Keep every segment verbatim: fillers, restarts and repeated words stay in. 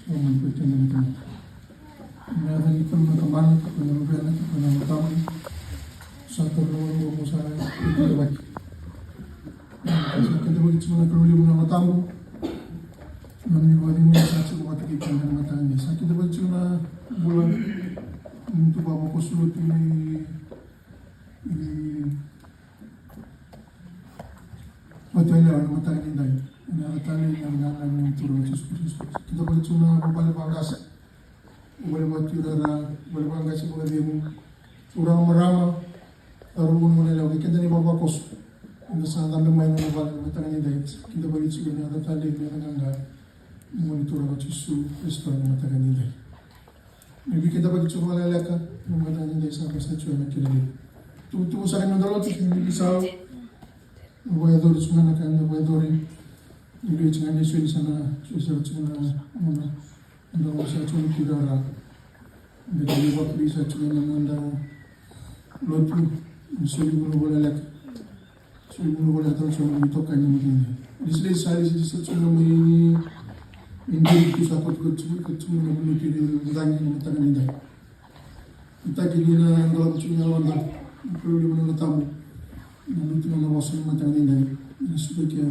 Ena yaca ni Tamana, Luvena, Yalo Tabu. Sa taura na gauna mo sa kidavaki. Sa kidavaki tiko na Kalou levu na Yalo Tabu. Na nomuni vakacegu sa tiko vata kei keda ena mataka ni sa kidavaki tiko na bula ni tuba vakosuloti ni Oti o yau ena mataka ni dai. Ena yaca talei, ena yaca ga ni Turaga o Jisu Karisito. Kidavaki tiko na vuvale vaqase, vuvale vatuirara, vuvale vaqase vakacegu. Turaga, marama, cauravou, goneyalewa kei keda na ivavakoso. Eda sa cabe mai na nona vale ena mataka ni dai. Kidavaki tiko ena yaca talei, ena yaca qaqa ni Turaga o Jisu Karisito ena mataka ni dai. Ni vei keda vakatikotiko vakalekaleka, na mataka ni dai sa vaka sa tiko na kena levu. Tukutuku saka ni noda lotu, ni vei sau. Na vakayacori tiko ga na ka, na vakayacori. Ni vei tiko ga ni soli sa na, soli saka tiko na, na, na, na, sa tiko na kira ra. Ni vei sa tiko na noda lotu, ni soli vuna vakalekaleka. Soli vuna vale a tau tiko na itokani ni mataka ni dai. Lesilesi sa lesilesi sa tiko na mai ni duri tu sa koto koto tiko na vuna tu ni vunitaki na mataka ni dai. Itaki ni na dolava tiko na yaloda. Kalou levu na Yalo Tabu. Na lutu na vosa na mataka ni dai. Na suka kea.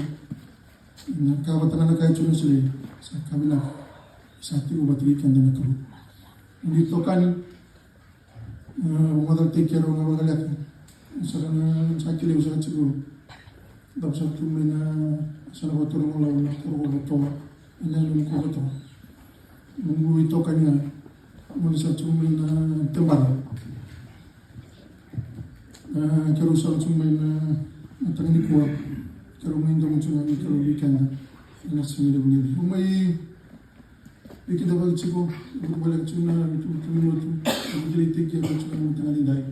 Na ka vata ga na ka e tiko na silei. Sa ka vinaka. Sa tiko vata kei keda na Kalou. Ni itokani. Na, au macala tiko kei rau na vakaleka. Saka na, sa kilai au saka tiko. Dau saka tu mai na, sa na vatura na lau na koro vatua. Ena yalo ni koro vatua. Noqu itokani ga. Au sa tu mai na tebara. A, keirau sa tu mai na, na mataka nikua. Keirau mai domo tu ga ni keirau weekend. Ena siga levu ni. Au mai Vei keda vakatikotiko, vakavoleka tiko na veituvatuva ni lotu, vakadeitaki keda tiko na mataka ni dai.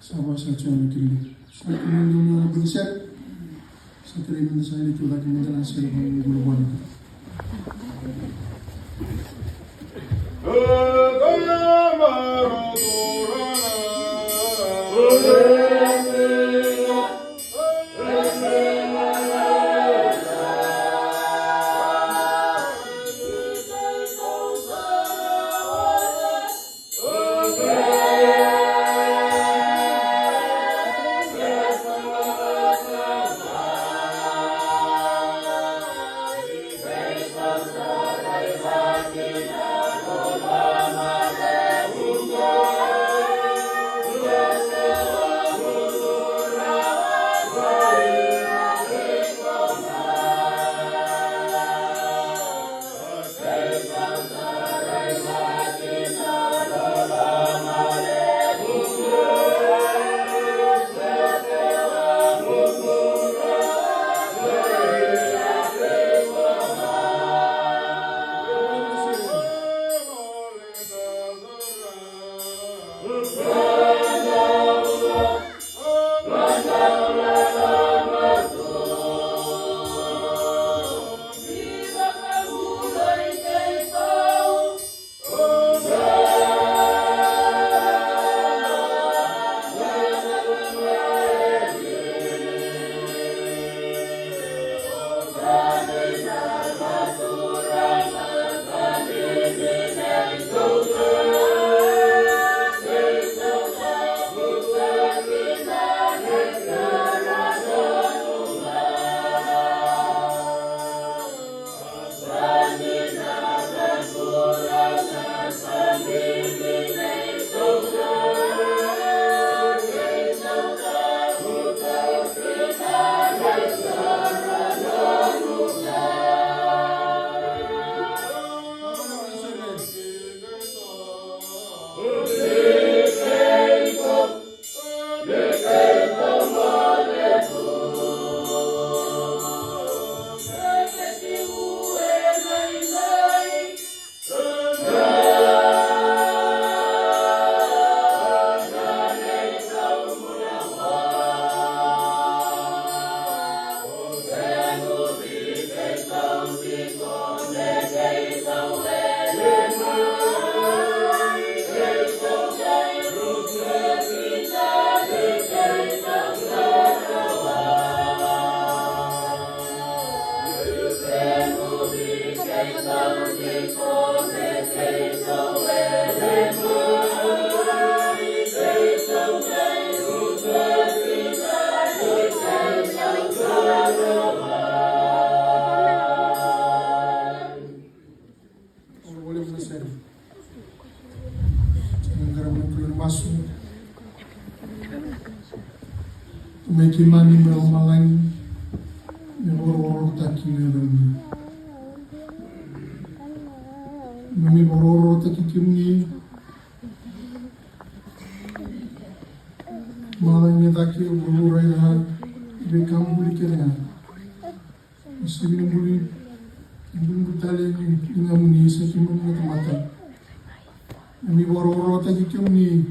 Sa vaka sa tiko na kena levu. Sa kena levu na boni sere. Sa kerei meda sa yali tu cake meda na sere vakavulavula. Nei keimami mai lomalagi, me vakarokorokotaki na yacamuni. Keimami vakarokorokotaki kemuni. Malagi me cake, vuravura, ira, veika buli kece ga. Sivi ni buli, ni buli tale ni, ni yacamuni, sa keimami na tamata. Keimami vakarokorokotaki kemuni.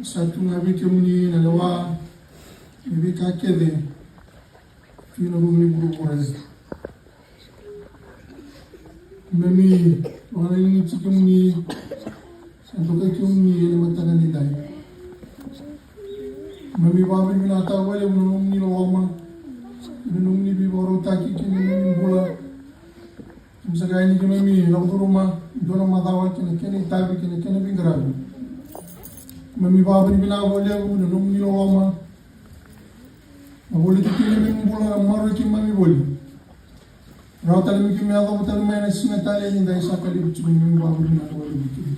Sa tu ga vei kemuni na lewa ni veika kece. Tu ena vuku ni vuravura. Keimami vakananumi tiko kemuni, sa dokai kemuni ena mataka ni dai. Keimami vakavinavinakataka vakalevu na nomuni loloma, na nomuni veivakarautaki kei na nomuni bula. Keimami sa qai ni keimami lako curuma e dua na macawa kei na kena itavi kei na kena veiqaravi. Keimami vakavinavinaka vakalevu na nomuni loloma. Na voli tu keimami bula, na maroroi keimami voli. Rawa tale me keimami yacova tale mai na siga tale ni dai sa ka levu tiko, keimami vakavinavinaka vakalevu tiko.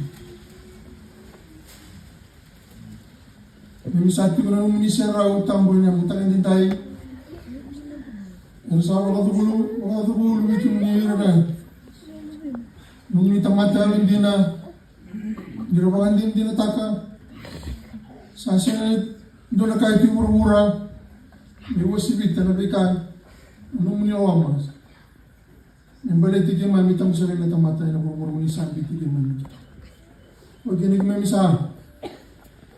Keimami sa tiko na nomuni serau tabu ena mataka ni dai. Era sa vakacukulu, vakacukulu vei kemuni ira na nomuni tamata yalodina. Ni ra vakadinadinataka sa sega e dua na ka e tu e vuravura me uasivita na veika na nomuni loloma me baleti keimami tabu sara na tamata ena vuravura, ni sa biuti keimami. Vakakina keimami sa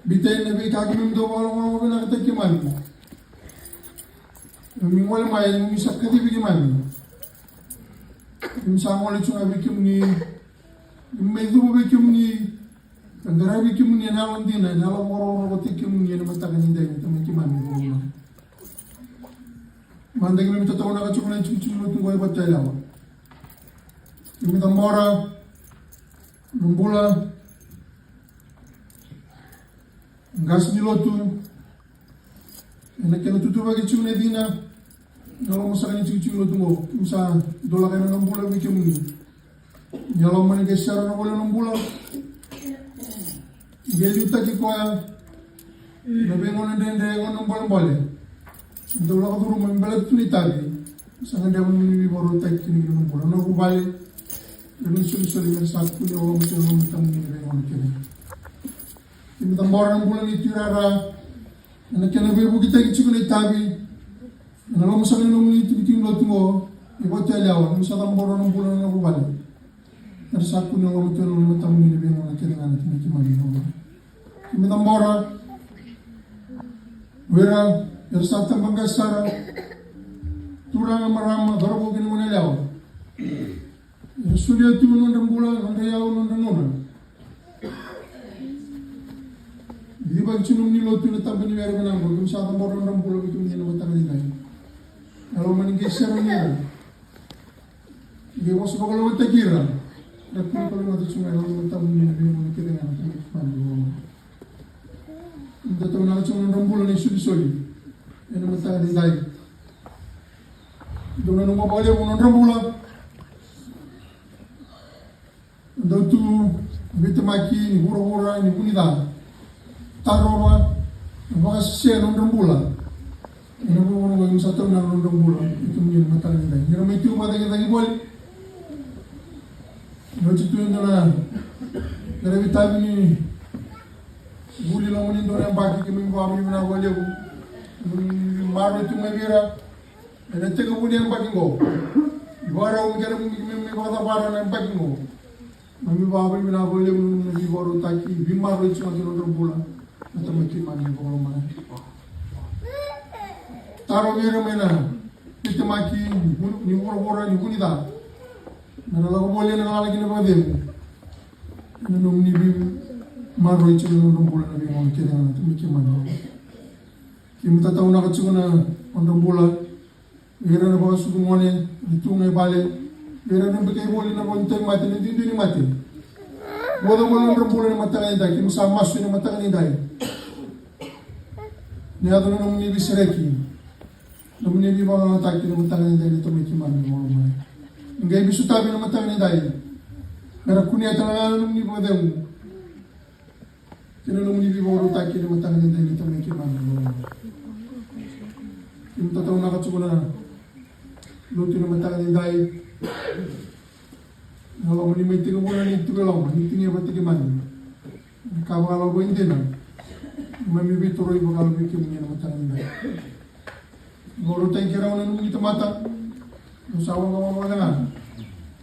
biuta na veika keimami dau vakalogaloga vinakataki keimami. Keimami gole mai, keimami sa kacivi keimami. Keimami sa gole tu ga vei kemuni. Keimami mai cuva vei kemuni. Ka qaravi kemuni ena yalodina, ena yalo vakarokorokotaki kemuni ena mataka ni dai, na Tamai keimami vakalomalagi. Mada keimami tataunaka tiko na itikotiko ni lotu qo e Vatuyalewa. Keimami cabora na bula qase ni lotu, ena kena tutuvaki tiko na cina, na loma saka ni tikotiko ni lotu qo. Keimami sa dolaka na nona bula vei kemuni. Ni loma ni qai sera na vale na bula. Ni qai liutaki koya na veigauna dredre, gauna bolebole. Dau lako curuma me baleta tu na itavi. Sa gadreva na nomuni veivakarautaki kina na bula, na vuvale, na isolisoli me sa kune o loma kina, loma tamuni na veigauna kece. Keimami cabora na bula ni tuirara ena kena veivukitaki tiko na itavi. Ena loma saka ni nomuni tikotiko ni lotu qo e Vatuyalewa, keimami sa cabora na bula na nona vuvale. Era sa kune o loma kina, loma tamuni na veigauna kece ga, na Tamai keimami. Keimami cabora o ira era sa tabaqase sara, turaga, marama, cauravou kei na goneyalewa. Era solia tu na nodra bula, na nodra iyau, na nodra gauna. Ni civaki tu na nomuni lotu ena taba ni were vinaka qo, keimami sa cabora na nodra bula vei kemuni ena mataka ni dai. Ena loma ni qai sera ni ira, ni qai vosa vakalougatataki ira, na kua ni kalougata tu ga ena loma tamuni na veigauna kece ga, na Tamai keimami. Ni tataunaka tu na nodra bula na isolisoli ena mataka ni dai. Dou nanuma vakalevu na nodra bula. Dau tu na veitemaki ni vuravura ni vu ni ca. Tarova na vakasese na nodra bula. Ena vuravura qo, keimami sa taunaka na nodra bula vei kemuni ena mataka ni dai. Ni ra mai tu vakacakicaki voli. Ni oti tu e dua na qaravi itavi ni vuli loma ni dua na yabaki, keimami vakavinavinaka vakalevu. Keimami maroroi tu mai vei ira ena itekivu ni yabaki qo. Ivakarau me keimami, keimami vakacavara na yabaki qo. Keimami vakavinavinaka vakalevu na nomuni veivakarautaki, veimaroroi tiko ga ki na nodra bula, na Tamai keimami vakalomalagi. Tarovi ira mai na veitemaki ni vu-, ni vuravura ni vu ni ca, me ra lako voli ena galala kei na vakacegu. Ena nomuni veimaroroi tiko na nodra bula ena veigauna kece ga, na Tamai keimami. Keimami tataunaka tiko na nodra bula. Ira na vakasucu gone, na tu ga i vale. Ira na bikai voli na vakaitavi mate, na duidui ni mate. Moce voli na nodra bula ena mataka ni dai, keimami sa masu ena mataka ni dai. Ni yaco na nomuni veisereki, nomuni veivakagalalataki ena mataka ni dai, na Tamai keimami vakalomalagi. Ni qai veisotavi ena mataka ni dai. Me ra kunea tale ga na nomuni vakacegu. Kei na nomuni veivakarautaki ena mataka ni dai ni tamai keimami. Keimami tataunaka tiko na lotu ena mataka ni dai. Na loma ni mai tiko vua ni tiko e loma ni tinia vata keimami. Na ka vakalavoi dina. Keimami veitoroi vakalavi kemuni ena mataka ni dai. Vakarautaki keirau na nomuni tamata. Au sa wawawara ga.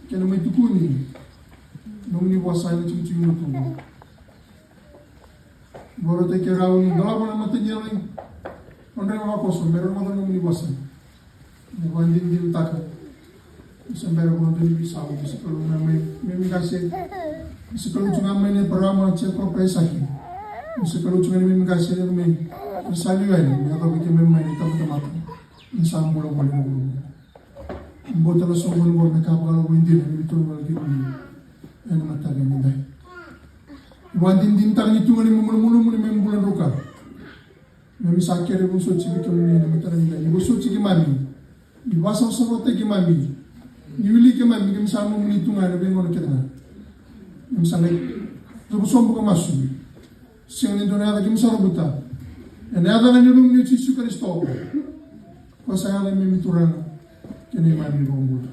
Kei na mai tukuni nomuni vosa ena tikotiko ni lotu. Vakarautaki keirau ni dolava na mata ni yalo. Nodra vakakoso me ra rogoca na nomuni vosa. Ni vakadinadinataka ni sa bera vakadua ni veisau, ni sa Kalou ga mai neimami qase. Ni sa Kalou tu ga mai nei Eparama, Jekope, Aisake. Ni sa Kalou tu ga neimami qase, neimami, ni sa liwai me yacova keimami mai na itabatamata ni sa bula voli na vuravura. Bota na soqoni qo me ka vakalavoi dina ni vitu vale kemuni ena mataka ni dai. Vakadinadinataka ni tu ga neimami malumalumu, neimami bula druka. Keimami sa kere vosoti vei kemuni ena mataka ni dai. Ni vosoti keimami. Ni vakasavasavataki keimami. Ni wili keimami, keimami sa nomuni tu ga ena veigauna kece ga. Keimami sa lai sobusobu ka masu. Sega ni dua na yaca keimami sa cavuta. Ena yaca ga ni Luvemuni o Jisu Karisito. Ko sa yaca neimami Turaga kei neimami iVakabula.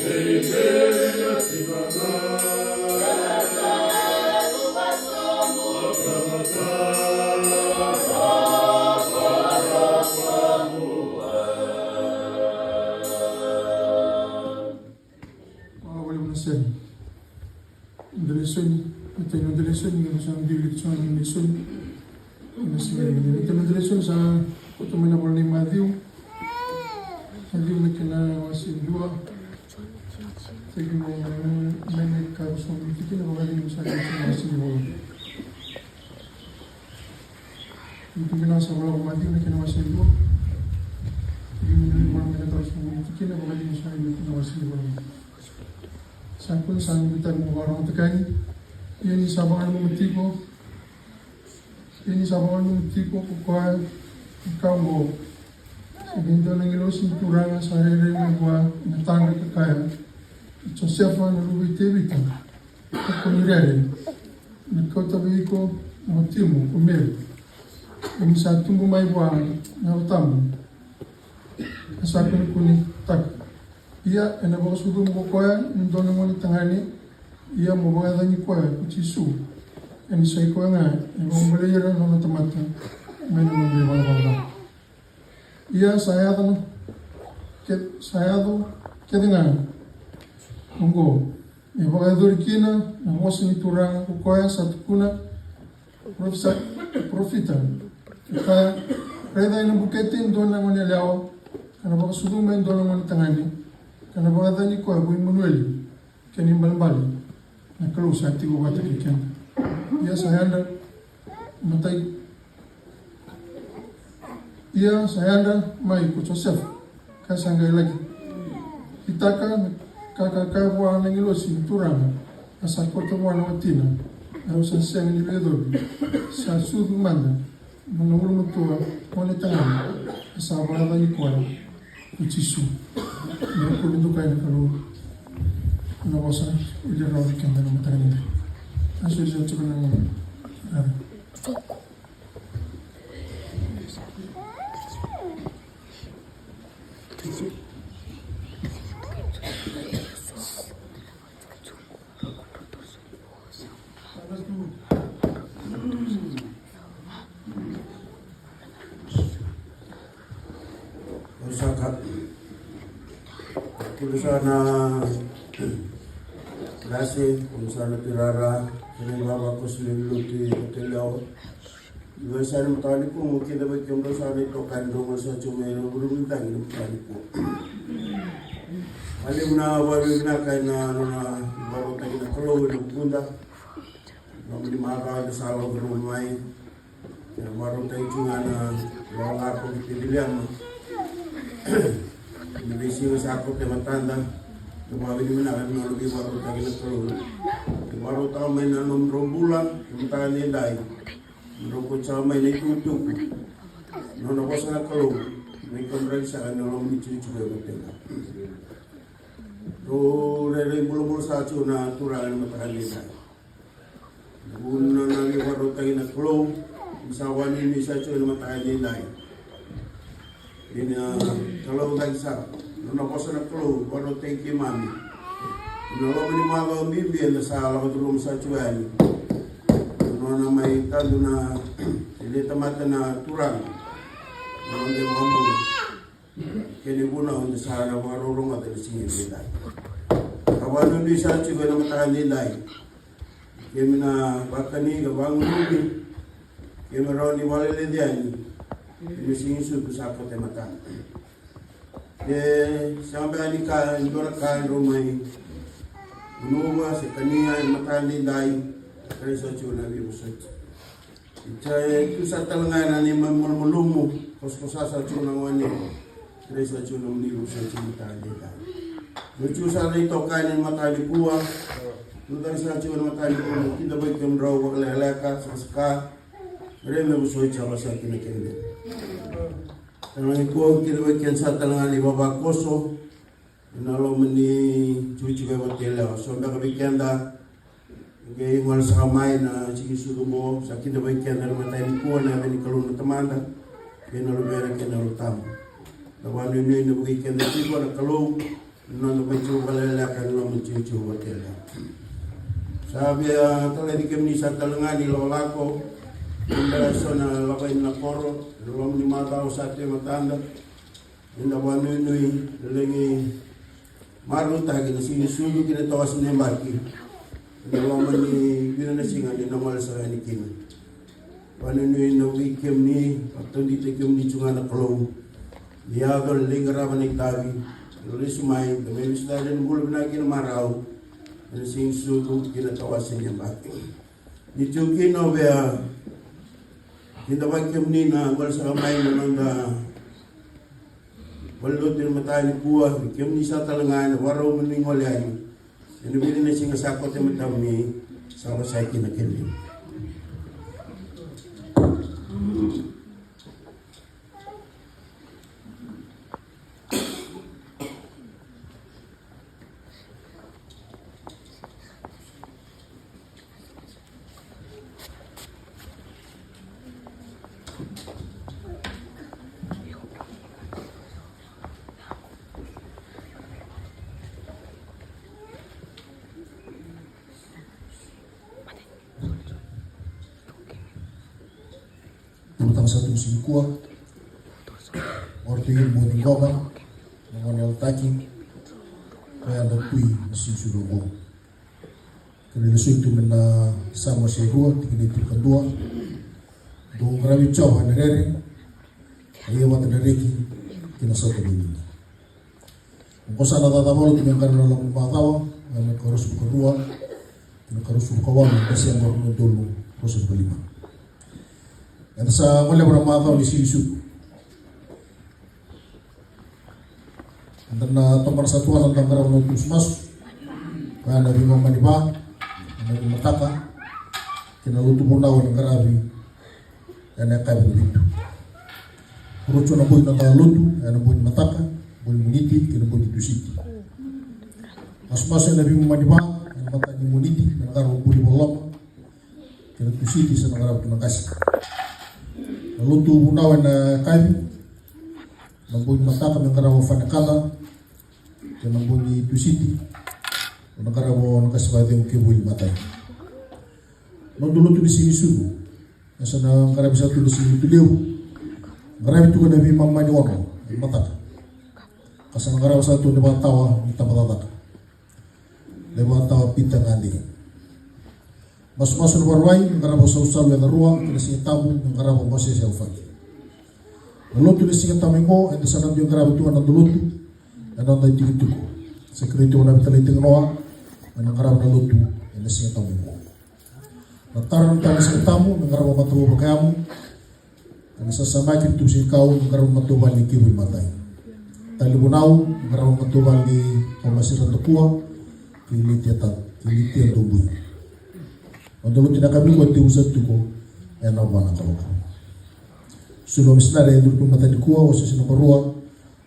Hvala valevu na sere. Noda lesoni, matai noda lesoni, noda lesoni, noda lesoni. Ena siga nikua, matai noda lesoni sa koto mai na vola nei Maciu. Maciu na kena wase dua. Teki mo mai na ka so mo tiki na vola ni sa kena wase ni vola. Ni tiki na sa vola ko Maciu na kena wase dua. Tiki mo mai na ka so mo tiki na vola ni sa kena wase ni vola. Sa kua ni sa ni tari mo vara na takani. Ia ni sa vara na tiko. Ia ni sa vakananumi tiko ko koya na ka oqo, sa qai dua na agilosi ni Turaga sa rairai mai vua ena tadra ka kaya, I Josefa na luve i Tevita, ko ni rere, me kauta vei iko na watimu ko Meri, ia ni sa tubu mai vua na Yalo Tabu, ka sa kunekunetaka. Ia ena vakasucuma ko koya e dua na gone tagane, ia mo vakayacani koya ko Jisu. Ia ni sa i koya ga e vakabolei ira na nona tamata mai na nodra ivalavala ca. Ia sa yaco na ke, sa yaco kece ga oqo me vakayacori kina na vosa ni Turaga ko koya sa tukuna parofisa, parofita, ka kaya, raica ena bukete e dua na gone yalewa, ka na vakasucuma e dua na gone tagane, ka na vakayacani koya ko Imanueli, kena ibalebale, na Kalou sa tiko vata kei keda. Ia sa yadra matai, ia sa yadra mai ko Josefa, ka sa qai laki kitaka na ka ka kaya vua na agilosi ni Turaga, ka sa kauta vua na watina, erau sa sega ni veiyacovi, sa sucu mada na nona ulumatua gone tagane, ka sa vakayacani koya ko Jisu. Ni kua ni dukai na Kalou na vosa, wili rawa vei keda na mataka nikua. A soli sa tiko na gone. Kua ni sa na kase, kua ni sa na pirara, kua ni vavakoso ni lotu i Kotelewa. Ni vei sa na mataka nikua, mo kida vei kemudrau sa na itokani drau, mo sa tiko mai na vuruvuru ni tagi na mataka nikua. Valevu na vakavinavinaka ena nona vakarautaki na Kalou ena vukuda. Nomuni macawa eda sa lako curuma mai. Ena vakarautaki tu ga na lawalawa ko Viliama. Ni veisiga sa koto e matada. Ena vakavinavinaka ena nona veivakarautaki na Kalou. Ni vakarautaka mai na nomudrau bula ena mataka ni dai. Drau kauta saka mai na itukutuku, nona vosa na Kalou, me kemudrau saka ena loma ni tikotiko e Vatela. Drau rairai bulabula saka tiko na Turaga ena mataka ni dai. Na vuna na veivakarautaki na Kalou, ni sa vakanuinui saka tiko ena mataka ni dai. Ena Kalou cake sara, nona vosa na Kalou vakarautaki keimami. Ena loma ni macawa bibi eda sa lako curuma saka tiko yani. Nona mai tadu na, e tamata na Turaga. Na noda iVakabula. Kena ivunau eda sa na vakarorogo ena siga edaidai. Ka vakanuinui saka tiko ena mataka edaidai. Keimami na vakani ka vagunuvi. Keimami rawa ni vakaleleci yani. Keimami siga ni sucu sa koto e matada. Ke sega beka ni ka, e dua na ka drau mai gunuva se kania ena mataka edaidai. Kerei sa tiko na veivosoti. Sa tu sara tale ga ena neimami malumalumu, kosakosa sara tiko na gone. Kerei sa tiko na nomuni vosoti ena mataka edaidai. Drau tiko sara na itokani ena mataka nikua. Drau cake sara tiko ena mataka nikua, mo kidavaki kemudrau vakalekaleka, sakasaka. Kerei me vosoti saka kina kemudou. Tale ga nikua, kidavaki keda sara tale ga na ivavakoso. Ena loma ni tikotiko e Vatela, so beka vei keda. Qai gole saka mai na siga ni sucu oqo, sa kidavaki keda ena mataka nikua na yaca ni Kalou na Tamada, kei na Luvena, kei na Yalo Tabu. Na vakanuinui na vukei keda tiko na Kalou, na noda mai tu vakaleleka, na noda mai tu tu vakele. Sa via talai kemuni sa talega ni lakolako, na so na lako i na koro, na loma ni macawa sa tu e matada. Eda vakanuinui, na legi marautaki na siga ni sucu kei na tawase ni yabaki. Ena loma ni vica na siga ni na gole sara yani kina. Vakanuinui na vei kemuni, vakataudita kemuni tu ga na Kalou. Ni yaco na lai qarava na itavi, na lesu mai, na mai lesu tale na bula vinaka kei na marau. Ena siga ni sucu kei na tawase ni yabaki. Ni tu kina o vea, kidavaki kemuni na gole sara mai na noda valenilotu ena mataka nikua, ni kemuni sa talega ena vakarau mo ni gole yani. Ena vica na siga sa koto e matamuni, sa vosaki na kemuni. Ulutaga sa tu siga nikua. Ora tu i bogi ni goma, na gone yalataki, koya na tui na siga ni sucu oqo. Kena lesu tu mai na Same wase e rua, tikina e tinikadua. Dou qaravi Jiova ena rere, a ia vata na reki kei na sautavulici. Oqo sa na cakacaka vakalotu me qaravi na loma ni macawa, ena ikaruasagavulu ka rua kei na ikaruasagavulu ka walu ni Tiseba, rua na udolu ruasagavulu ka lima. Eda sa goleva na macawa ni siga ni sucu. Eda na tomana sara tu ga na noda qarava na lotu masumasu. Koya na veimama ni va, na veimataka, kei na lotu vunau ena qaravi ena yakavi ni vitu. Rua tiko na bogi ni noda lotu, ena bogi ni mataka, bogi ni Moniti, kei na bogi ni Tusiti. Masumasu ena veimama ni va, ena mataka ni Moniti, ena qaravi buli vakaloloma, kei na Tusiti sa na qaravi tu na qase. Na lotu vunau ena yakavi, na bogi ni mataka me qaravi Fanekaca, kei na bogi ni Tusiti, na qaravi na qase vakacegu kei vuli matai. Noda lotu ni siga ni sucu, e sa na qaravi sara tu na siga ni lotu levu. Qaravi tu ga na veimama ni ono ena mataka. Ka sa na qaravi sara tu na ivakatawa ni tabacakacaka. Na ivakatawa Pita Gade. Masumasu ena Vakarauwai, me qarava Sausalu Yacarua, kei na Sigatabu, me qarava Mosese Yaufaki. Na lotu ni Sigatabu oqo, eda sa na dui qarava tu ga na noda lotu, ena noda itikotiko. Sa kerei tu ga na veitalai tiko ga, ena qarava na lotu, ena Sigatabu oqo. Na taro ni mataka ni Sigatabu, me qarava Matavuvale Vakayamu, ena sasamaki tu Sigakau, me qarava matavuvale ni Kivui Matai. Tali vunau, me qarava matavuvale ni Vamasira Dakua, kei Litia Ta-, kei Litia Dobui. Noda lotu ni yakavi nikua e tekivu sara tiko ena va na kaloko. Sulu ni misinari e curu tu e matai nikua, Osesi naba rua,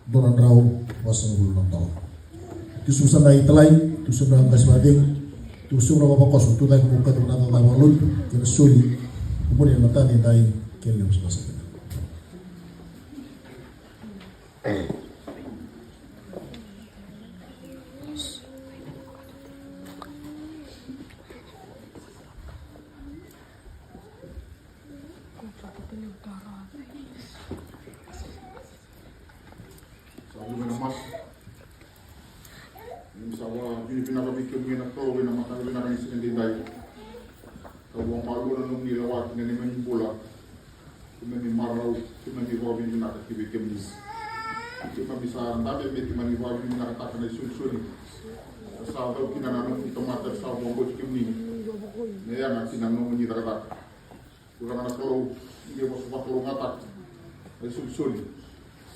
dua na drau vasagavulu na dola. Tu sobu sara na italai, tu sobu na qase vakacegu, tu sobu na vavakoso, tu cake mo kaci na cakacaka vakalotu kei na soli. Kumuni ena mataka edaidai kei na levu sara. Sa luve na masu. Ni sa vakavinavinaka vei kemuni na Kalou ena mataka vinaka ni siga edaidai. Ka vakamalua na nomuni lewa ki na neimami bula. Keimami marau, keimami vakavinavinaka ki vei kemuni. Keimami sa dabe me keimami vakavinavinakataka na isolisoli. Sa cau kina na nomuni tamata, sa vakabauti kemuni. Me yaga kina na nomuni cakacaka. Turaga na Kalou, ni qai vosa vakalougatataka na isolisoli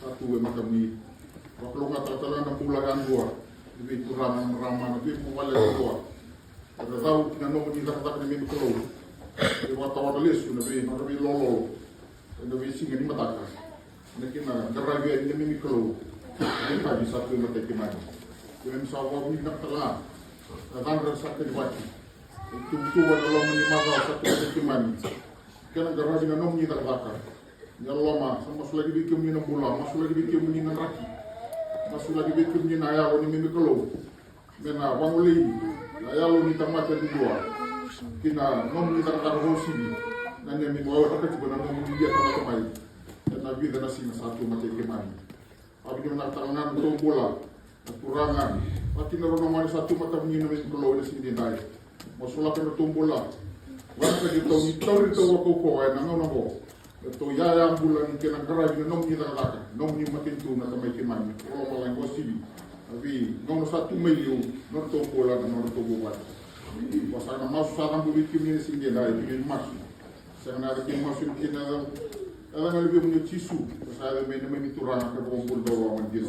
sa tu e matamuni. Vakalougatataka tale ga na bula yadua ni veituraga, na marama, na veivuvale yadua. Era cau ki na nomuni cakacaka, neimami Kalou. E vakatawara lesu na vei, na veilololo ena veisiga ni mataka. Na kena qaravi yani, neimami Kalou, na itavi sa tu e matai keimami. Keimami sa vakavinavinaka tale ga na yacadra sa kacivaki. E tuvatuva ena loma ni macawa sa tu e matai keimami. Kena qaravi na nomuni cakacaka. Ni yalololoma, sa masulaki vei kemuni na bula, masulaki vei kemuni na draki. Masulaki vei kemuni na yalo ni neimami Kalou me na vagolei na yalo ni tamata duadua ki na nomuni cakacaka vakauasivi, na neimami vakawelaka tiko na nomuni via tamata mai ena vica na siga sa tu matai keimami. Vakavinavinakataka ga na nodratou bula na turaga, vakakina rau na gone sa tu matai mai na neimami Kalou ena siga edaidai. Masulaka na nodratou bula. Vakavinavinakataki ratou ni tauri ratou vakaukauwa ena gauna oqo. Ratou iyaya bula ni kena qaravi na nomuni cakacaka, nomuni matanitu na Tamai keimami vakalomalagi, vakauasivi na veigauna sa tu mai liu, na nodratou bula, na nodratou vuvale. Ko sa na masu sa cabo vei kemuni ena siga edaidai, kemuni masu. Sega na yaca kei masu ni kina yaca, yaca ga ni vei muni o Jisu, ko sa yaca mai na neimami Turaga ka iVakabula dau loloma dina.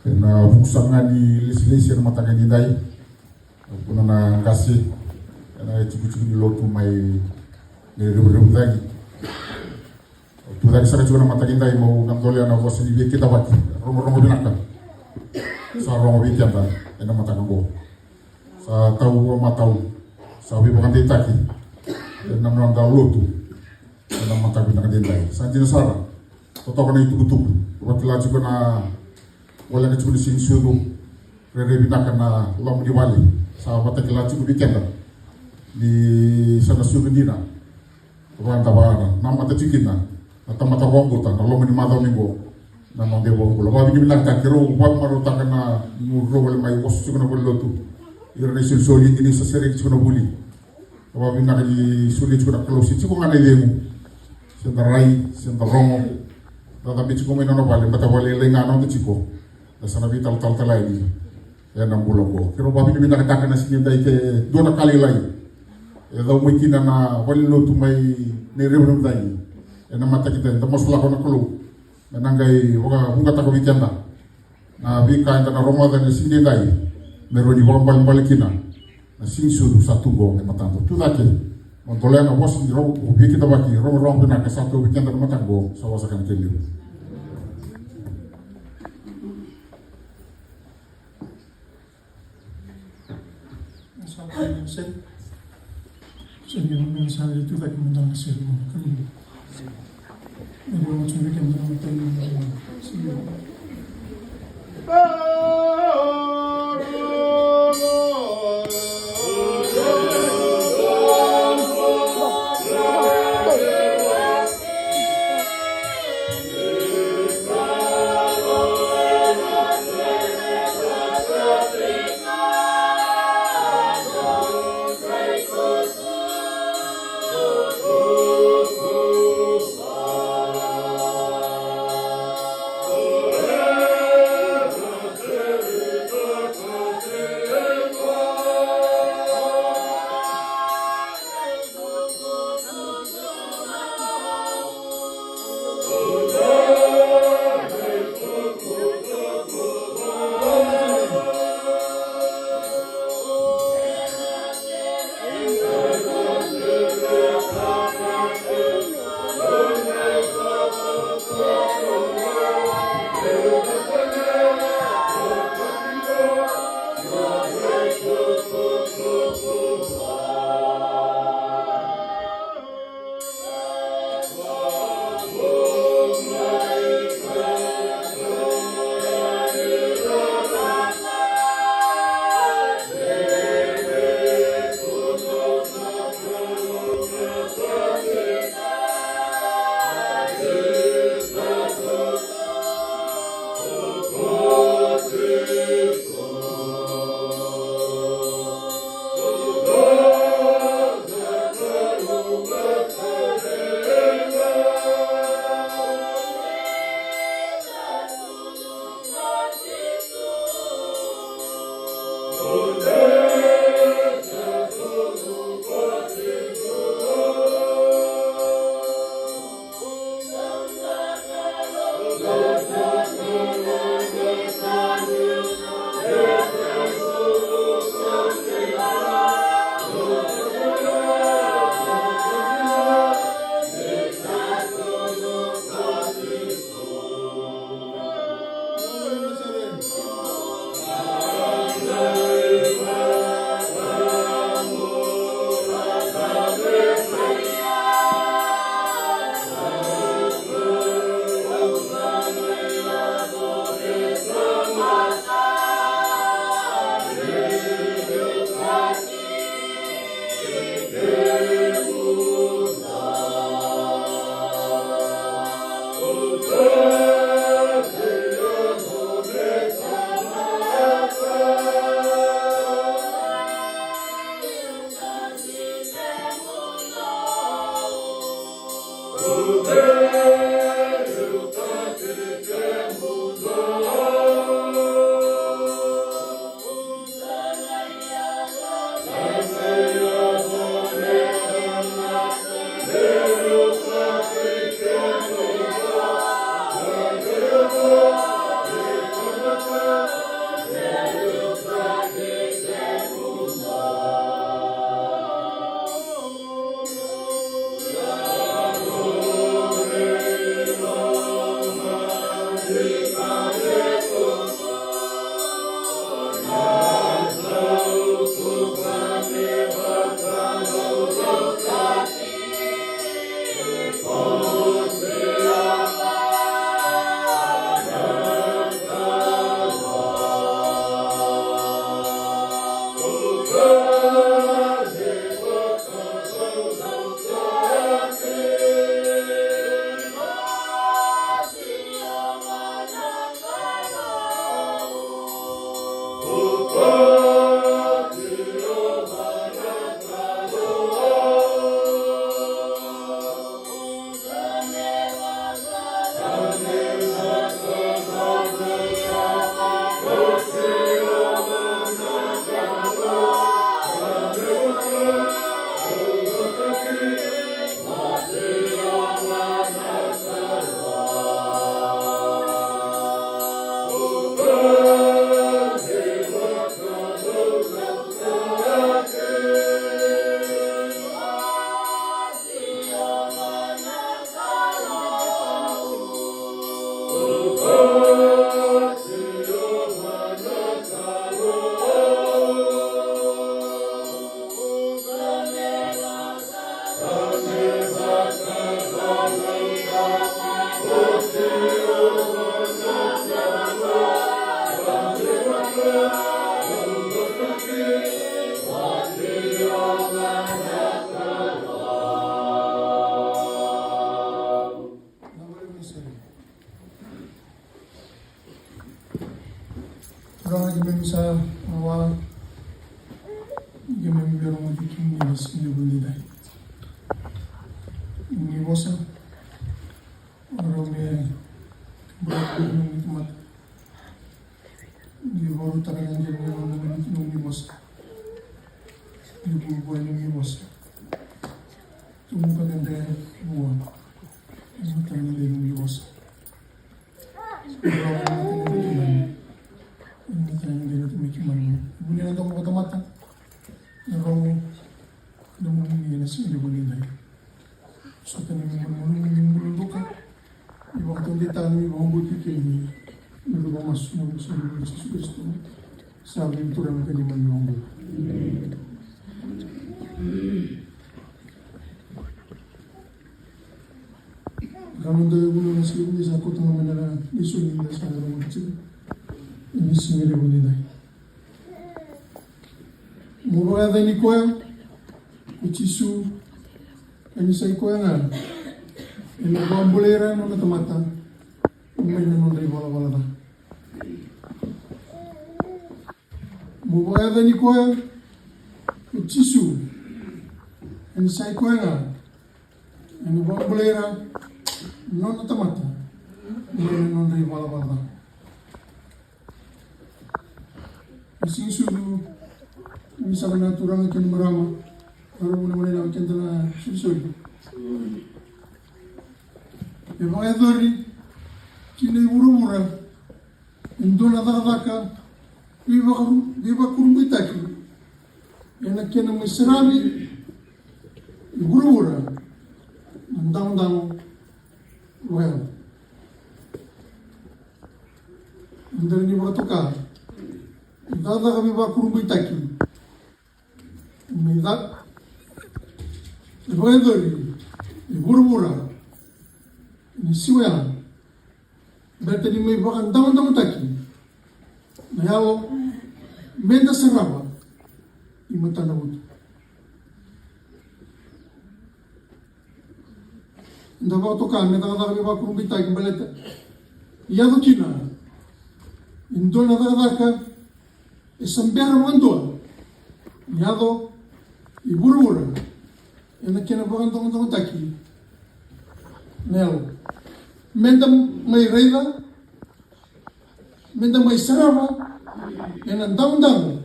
Ena vuku sara ga ni lesilesi ena mataka edaidai, au tukuna na qase ena itikotiko ni lotu mai Nairevurevu cagi. Au tu cake sara tiko ena mataka edaidai, meu na dolea na vosa ni veikidavaki, rogorogo vinaka sa rogo vei keda ena mataka oqo. Sa tau vakamatau, sa veivakadeitaki ena noda lotu ena mataka vinaka edaidai. Sa dina sara, totoka na itukutuku, vakila tiko na voleka tiko ni siga ni sucu, rairai vinaka na loma ni vale. Sa vakatakila tiko vei keda ni sa na sucu dina. Vakadavara na mata tiko kina na tamata vakabauta na loma ni macawa oqo. Na noda iVakabula, vakavinavinakataki rau, vakamarautaka na nodrau vale mai, vosa tiko na valenilotu, ira na isolisoli, dina ni sa sereki tiko na vuli. Vakavinavinaka ni solia tiko na Kalou se tiko ga na icegu, se da rai, se da rogo, da cabe tiko mai na nona vale, baleta vale lailai ga noda tiko. Da sa na veitalatala tale yani ena bula oqo. Keirau vakavinavinakataka na siga edaidai ke dua na ka lailai e cau mai kina na valenilotu mai Nairevurevu cagi ena mataka edaidai, da masulaka na Kalou me na qai vakavuqataka vei keda na veika eda na rogoca ena siga edaidai, me rawa ni vakaibalebale kina na siga ni sucu sa tu oqo e matada. Tu cake, mo dolea na vosa ni rogo, veikidavaki, rogorogo vinaka sa tu vei keda ena mataka oqo, sa vosa ka na kena levu. Turaga, keimami sa wawa, keimami via rogoci kemuni ena siga levu edaidai. Ni vosa, rau me bula ni tamata. Ni vakarautaka na dina ni nomuni vosa. Ni vuavuai ni nomuni vosa. Tubu ka dredre vua. Ni matana ni nomuni vosa. Vuni na domo vakatamata. Na rogo na nomuni ena siga levu edaidai. Sota na nomuni bula duka. Ni vakataudeitaka na nomuni vakabauti kei na nomuni vakamasu ena vuku i Jisu Karisito. Sa vei Turaga ka neimami iVakabula. Ka noda vuna na siga ni sa koto ga mai na lesoni ni da sa rogoca tiko. Ni siga levu edaidai. Mo vakayacani koya ko Jisu, ka ni sa i koya ga ena vakabulai ira na nona tamata mai na nodra ivalavala ca. Mo vakayacani koya ko Jisu, ka ni sa i koya ga ena vakabulai ira na nona tamata mai na nodra ivalavala ca. Na siga ni sucu ni saka na turaga kei na marama, na rogo na manena keda na solisoli. E vakayacori ki na ivuravura e dua na cakacaka veivakaru-, veivakurabuitaki ena kena mai saravi e vuravura na dagodago vakayago. Eda ni vakatoka na cakacaka veivakurabuitaki. Mai ca-, mai vakayacori e vuravura ni siwa ya. Baleta ni mai vakadagodagoitaki na yalo meda sarava i matanavotu. Da vakatoka me cakacaka veivakurabuitaki baleta ni yaco kina e dua na cakacaka e sa bera vakadua ni yaco i vuravura ena kena vakadagodagoitaki na yalo. Meda mai raica, meda mai sarava ena damudamu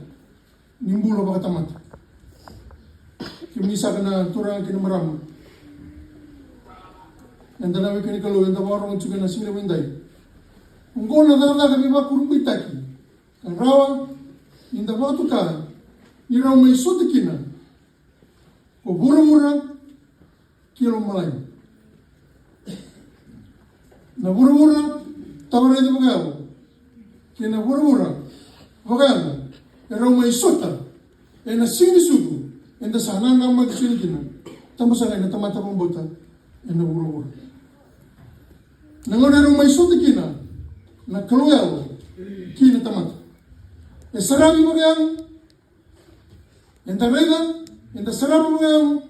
ni bula vakatamata. Kemuni saka na turaga kei na marama, eda na weka ni Kalou, eda vakarorogo tiko ena siga ni edaidai. Oqo na cakacaka veivakurabuitaki ka rawa nida vakatoka ni rau mai sota kina ko vuravura kei lomalagi. Na vuravura tavaraici vakayalo kei na vuravura vakayago e rau mai sota ena siga ni sucu eda sa nanamaki tiko kina, tabu sara ena tamata vakabauta ena vuravura. Na gauna e rau mai sota kina na Kalou yalo kei na tamata, e saravi vakayago, eda raica, eda sarava vakayago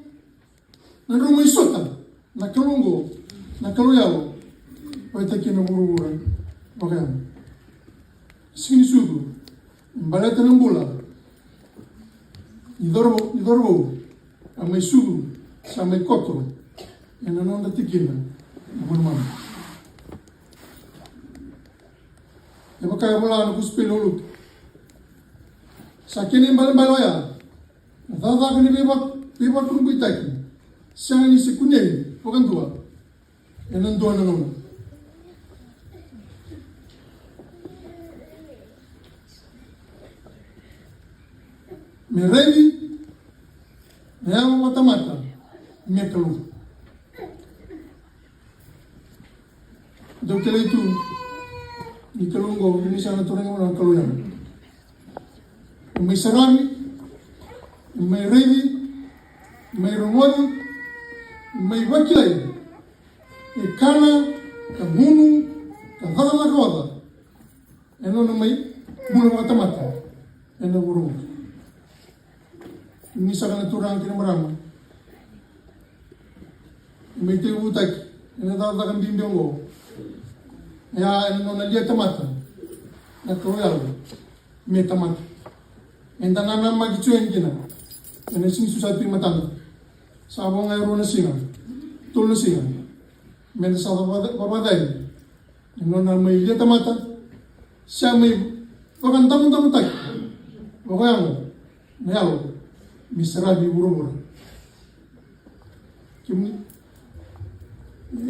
na drau mai sota na Kalou oqo, na Kalou yalo, vata kei na vuravura vakayago. Siga ni sucu, baleta na bula ni cauravou, ni cauravou a mai sucu, sa mai koto ena nodra tikina na vanua mama. E vaka e vola na kosipeli o Luke. Sa kena ibalebale oya na cakacaka ni veiva-, veivakurabuitaki, sega ni se kunei vakadua ena dua na gauna. Me raici na yago vakatamata me Kalou. Dou kilai tu ni Kalou oqo, ni sa na turaga na Kalou yalo. Mai saravi, mai raici, mai rogoci, mai vakilai e kana ka gunu ka cakacaka oca ena nona mai bula vakatamata ena vuravura. Ni saka na turaga kei na marama, mai tekivutaki ena cakacaka bibi oqo. Ia ena nona lia tamata na Kalou yalo me tamata. Eda nanamaki tiko yani kina ena siga ni sucu sa tu e matada. Sa vo ga e rua na siga, tolu na siga meda sa vava-, vavacani. E nona mai lia tamata, sa mai vakadamudamutaki vakayago na yalo me saravi vuravura. Kemuni,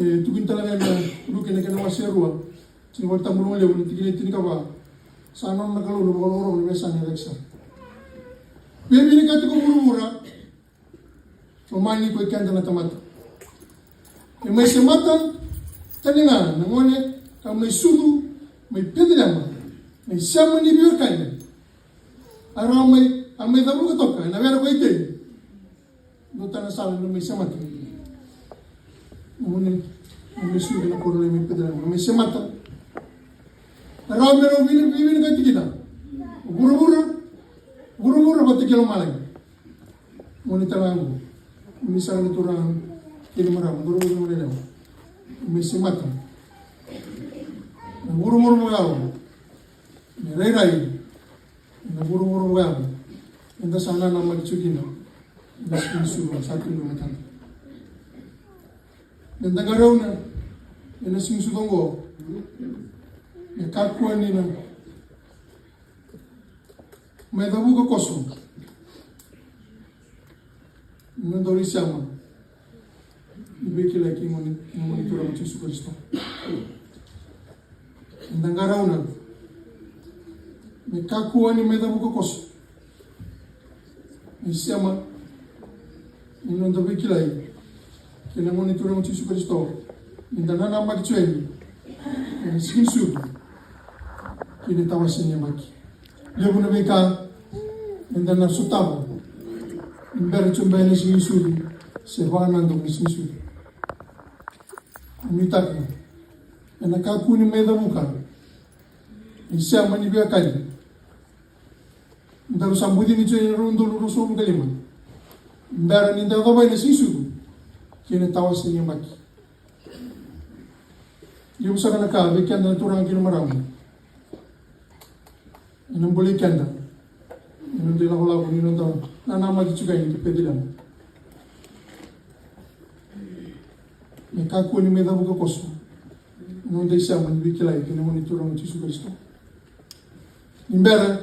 e tukuni tale ga ena Luke na kena wase e rua, tini, Volatabu Rogo Levu na tikina e tinikava. Sa nona na Kalou na vakarokoroko, na veiyasana e cake sara. Veivinakati ko vuravura, lomani ko i keda na tamata. E mai semata tale ga na gone ka mai sucu mai Peceliema, mai sema ni veiwekani. A rau mai, a mai cavuka toka ena were ko Iteni. Dua tale na sala na mai semata. Na gone, na mai sucu na koro lai mai Peceliema, na mai semata. A rau me rau vina, vina ka tikina vuravura, vuravura vata kei lomalagi. Gone tale ga oqo, ni saka na turaga kei na marama, cauravou kei na goneyalewa, me semata na vuravura vakayago, me rairai na vuravura vakayago eda sa nanamaki tiko kina ena siga ni sucu sa tu e matada. Meda qarauna ena siga ni sucu oqo, me kakua ni na mai cavuka koso na noda isema ni veikilai kei na gone, na gone Turaga Jisu Karisito. Eda qarauna me kakua ni mai cavuka koso na isema ni noda veikilai kei na gone Turaga Jisu Karisito, ni da nanamaki tiko yani ena siga ni sucu kei na tawase ni yabaki. Levu na veika eda na sotava ni bera tiko beka na siga ni sucu se vakanadaku ni siga ni sucu. Nuitaka ena kakua ni mai cavuka na isema ni veiwekani. Daru sa bucini tiko ena rua na udolu ruasagavulu ka lima, bera ni da yacova na siga ni sucu kei na tawase ni yabaki. Levu sara na ka vei keda na turaga kei na marama ena bolei keda ena noda ilakolako ni noda nanamaki tiko yani ki Peceliema. me kakua ni mai cavuka koso na noda isema ni veikilai kei na Gone Turaga o Jisu Karisito. Ni bera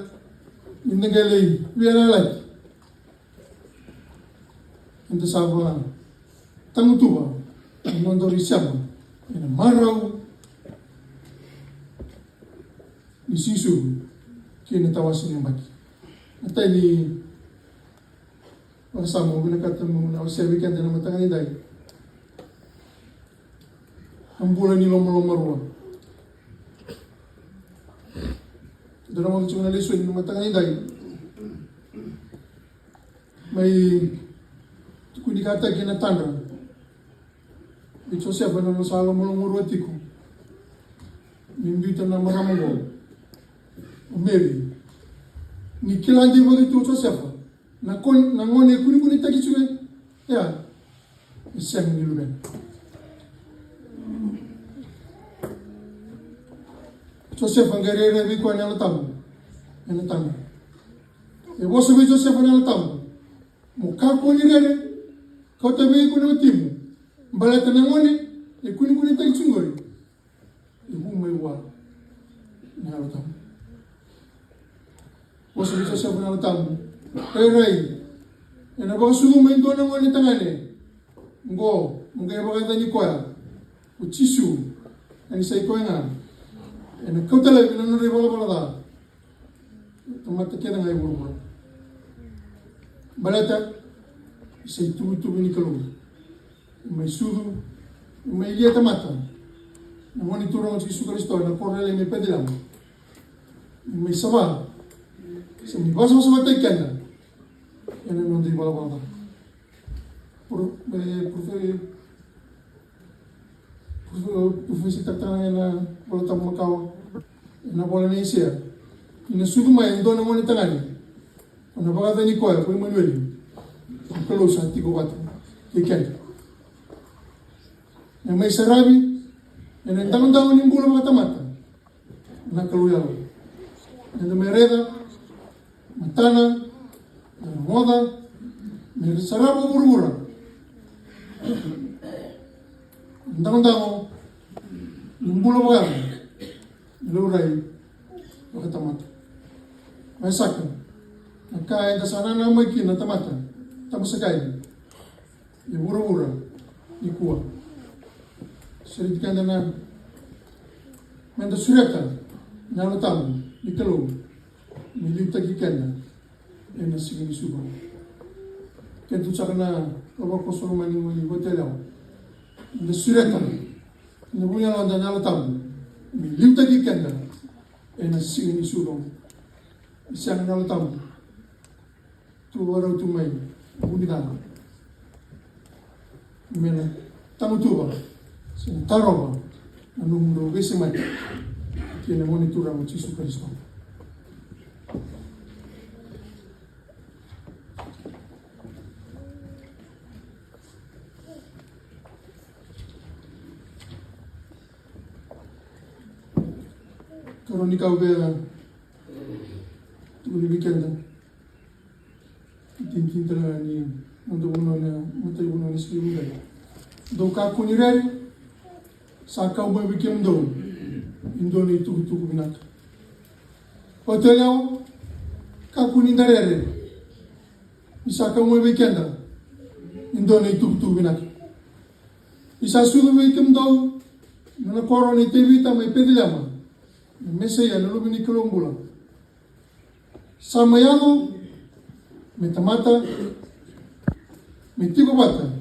ni da qai lai veiyalayalati, eda sa vakatagutuva na noda isema ena marau ni siga ni sucu kei na tawase ni yabaki. Na tani vakasama au vinakata meu na wasea vei keda ena mataka ni dai. Na bula ni lomalomarua. Eda na vakacegu na lesoni ena mataka ni dai. Mai tukunikataki na tadra vei Josefa na nona sa lomalomarua tiko me biuta na marama oqo, o Meri. Ni kila deivaki tu o Josefa na kon-, na gone e kunekunetaki tiko ya, e sega ni luvena. Josefa qai rairai vei koya na Yalo Tabu ena tadra. E vosa vei Josefa na Yalo Tabu, mo kakua ni rere, kauta vei iko na watimu, baleta na gone e kunekunetaki tiko qori e vu mai vua na Yalo Tabu. Vosa vei Josefa na Yalo Tabu, rairai, ena vakasucuma e dua na gone tagane. Qo mo qai vakayacani koya o Jisu, ka ni sa i koya ga ena kauta laivi na nodra ivalavala ca na tamata kece ga e vuravura. Baleta ni sa ituvatuva ni Kalou, ni mai sucu, ni mai lia tamata na Gone Turaga o Jisu Karisito ena koro lailai mai Peceliema. Ni mai sava, se ni vakasavasavataki keda ena noda ivalavala ca. Pro-, e, profe-, profe-, profesaitaka ena Vola Tabu makawa, ena vola nei Aisea, ni na sucu mai e dua na gone tagane, o na vakayacani koya ko Imanueli, na Kalou sa tiko vata kei keda. Na mai saravi ena dagodago ni bula vakatamata na Kalou yalo. Eda mai raica matana, eda rogoca, me sarava vuravura. Dagodago ni bula vakayago, ni laurai vakatamata. Mai saka na ka eda sa nanamaki mai kina na tamata, tabasakai e vuravura nikua. Sureti keda na, meda sureta na Yalo Tabu ni Kalou me liutaki keda ena siga ni sucu. Keda tu saka na loma ko Solomoni mai Vatuyalewa. Meda sureta na vu ni yaloda na Yalo Tabu me liutaki keda ena siga ni sucu. Ni sega na Yalo Tabu, tu vakarau tu mai, vunicana. Me na tagutuva se na tarova na nomudrau veisemati kei na Gone Turaga o Jisu Karisito. Karua ni ka au via tukuna vei keda. Tini, tini tale ga ni noda vanua na, matai vanua na siga ni dai. Dou kakua ni rere, sa kau mai vei kemudou e dua na itukutuku vinaka. Oti yalewa, kakua ni da rere, ni sa kau mai vei keda e dua na itukutuku vinaka. Ni sa sucu vei kemudou na nona koro nei Tevita mai Peceliema na Mesaia na Luve ni Kalou bula. Sa mai yaco me tamata, me tiko vata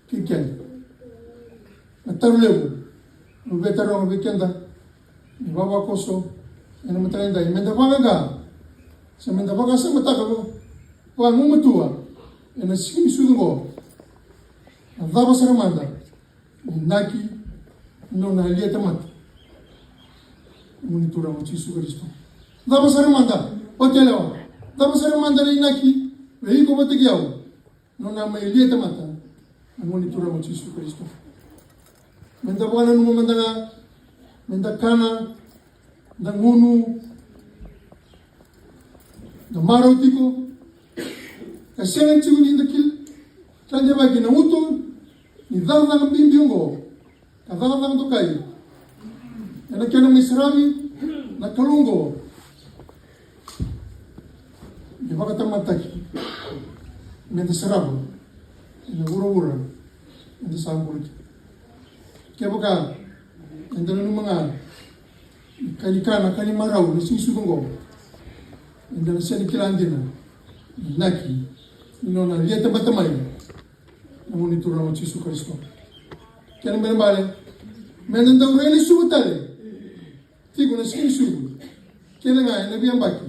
kei keda. Na taro levu au via taroga vei keda na ivavakoso ena mataka edai, meda vaqaqa se meda vakasamataka vakagumatua ena siga ni sucu oqo. Na cava sara mada na inaki ni nona a lia tamata na Gone Turaga o Jisu Karisito? Cava sara mada, oti yalewa? Cava sara mada na inaki vei iko vata kei au na nona mai lia tamata na Gone Turaga o Jisu Karisito? Meda vakananuma mada ga, meda kana, da gunu, da marau tiko, ka sega tiko ni da kila, ka da vaki na uto, ni cakacaka bibi oqo, ka cakacaka dokai ena kena mai saravi na Kalou oqo, me vakatamataki, me da sarava ena vuravura eda sa bula kina. Kevaka eda nanuma ga ni ka ni kana, ka ni marau na siga ni sucu oqo, eda na sega ni kila dina na inaki ni nona liatamata mai na Gone Turaga o Jisu Karisito. Kena ibalebale, me da dau rai lesuva tale tiko na siga ni sucu kece ga ena veiyabaki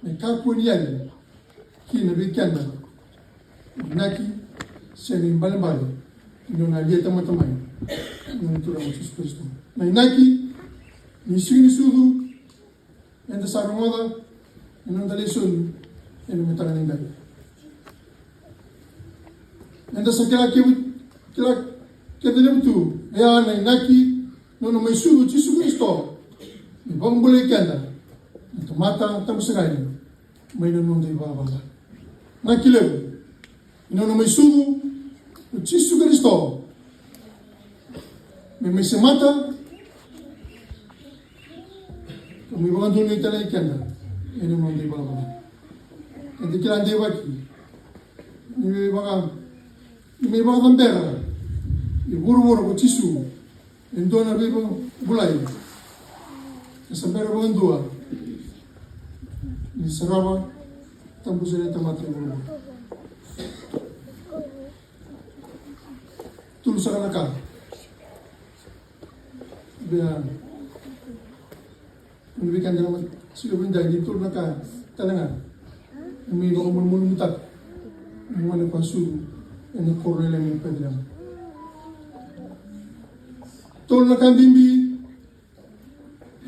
me kakua ni yali kina vei keda na inaki, se na ibalebale ni nona liatamata mai na Gone Turaga o Jisu Karisito. Na inaki ni siga ni sucu eda sa rogoca ena noda lesoni ena mataka ni dai. Eda sa kila kece, kila kece levu tu, e a na inaki ni nona mai sucu o Jisu Karisito me vakabulai keda na tamata tabu saka yani mai na noda ivalavala ca. Inaki levu ni nona mai sucu o Jisu Karisito me mai semata ka mai vakadonui tale keda ena noda ivalavala ca. Eda kila deivaki ni mai vaka, ni mai vakacabera e vuravura ko Jisu e dua na veivakabulai, e sa bera vakadua ni sarava tabu saka na tamata e vuravura. Tolu saka na ka. Bea, ni vei keda na siga edaidai, ni tolu na ka tale ga e mai vakamalumalumutaka na gone ka sucu ena koro lailai mai Peceliema. Tolu na ka bibi,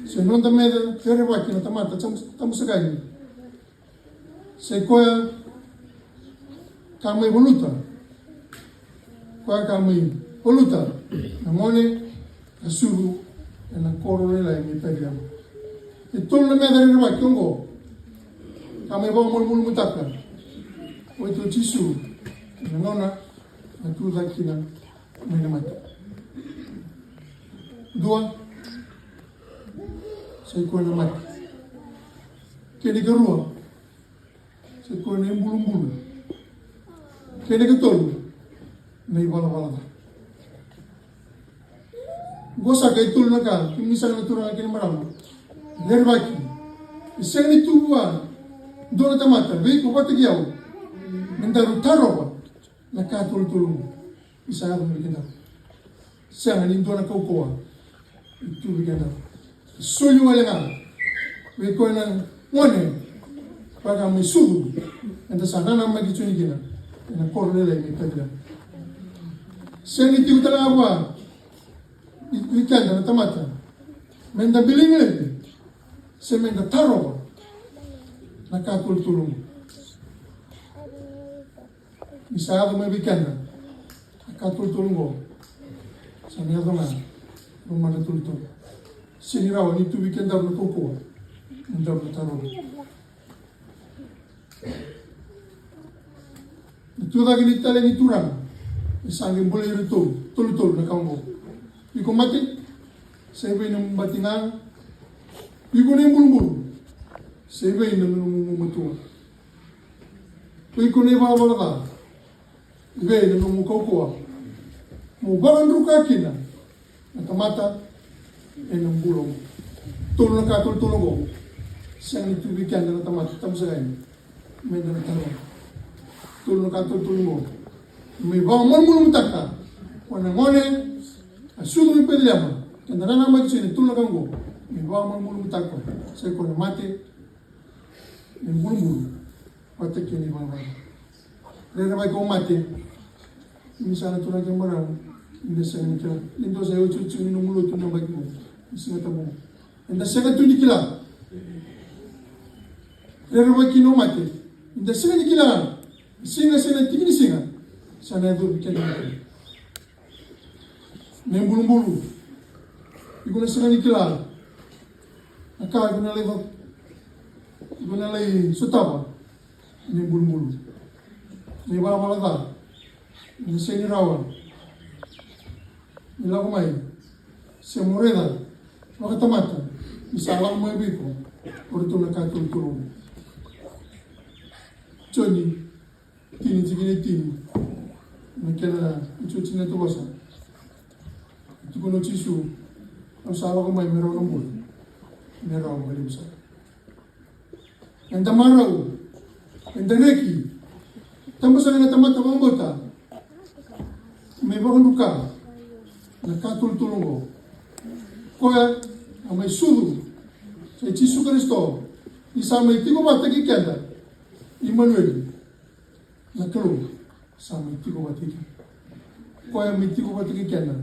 se noda me rerevaki na tamata tabu saka yani, sa i koya ka mai valuta, koya ka mai valuta na gone ka sucu ena koro lailai mai Peceliema. E tolu na meca rerevaki oqo ka mai vakamalumalumutaka o Jisu ena gauna a tu cake kina mai na mate. Dua, sa i koya na mate. Kena ikarua, sa i koya na ibulubulu. Kena ikatolu, na ivalavala ca. Oqo saka e tolu na ka, kemuni saka na turaga kei na marama, rerevaki. E sega ni tu vua e dua na tamata, vei iko vata kei au, me daru tarova na ka tolutolu ni sa yaco mai vei kedaru. Sega ni dua na kaukauwa e tu vei kedaru. Soli wale ga vei koya na gone ka mai sucu eda sa nanamaki tu yani kina ena koro lailai mai Peceliema. Sega ni tiko tale ga vua vei keda na tamata me da biligi laivi se me da tarova na ka tolutolu ni sa yaco mai vei keda. Na ka tolutolu oqo sa na yaco ga e lomadra tolutolu. Sega ni rawa ni tu vei kedaru na kaukauwa me daru na tarova. Na tucake ni talei ni Turaga e sa qai bolei iratou tolutolu na ka oqo. Iko mate, sa i vei na nomu batigaga? Iko na ibulubulu, sa i vei na nomu gumatua? Iko na ivalavala ca, i vei na nomu kaukauwa mo vakadruka kina na tamata ena bula oqo? Tolu na ka tolutolu oqo sega ni tu vei keda na tamata tabu saka yani me da na tarova. Tolu na ka tolutolu oqo me vakamalumalumutaka o na gone a sucu mai Peceliema, keda nanamaki tu yani. Tolu na ka oqo me vakamalumalumutaka, sa i koya na mate, na ibulubulu vata kei na ivalavala ca. Rerevaki o mate. Ni sa na turaga kei na marama, ni da sega ni kila. Ni dua sa i otioti ni nomu lotu na yabaki oqo, ni Siga Tabu oqo, eda sega tu ni kila. Rerevaki o mate. Ni da sega ni kila na siga se na tiki ni siga sa na yacovi keda na ka. Na ibulubulu, iko na sega ni kila na ka iko na lai, iko na lai sotava. Na ibulubulu, na ivalavala ca, ni sega ni rawa Ni lako mai, se mo raica vakatamata ni sa lako mai vei iko o ratou na katolutolu. Joni tini, tikina e tini, na kena iotioti ni vosa. Tukuna o Jisu, au sa lako mai me rawa na bula, me rawa vakalevu sara. Eda marau, eda reki, tabasaka na tamata vakabauta me vakadruka na katolutolu oqo. Koya a mai sucu, sa i Jisu Karisito, ni sa mai tiko vata kei keda, Imanueli, na Kalou sa mai tiko vata kei keda. Koya mai tiko vata kei keda.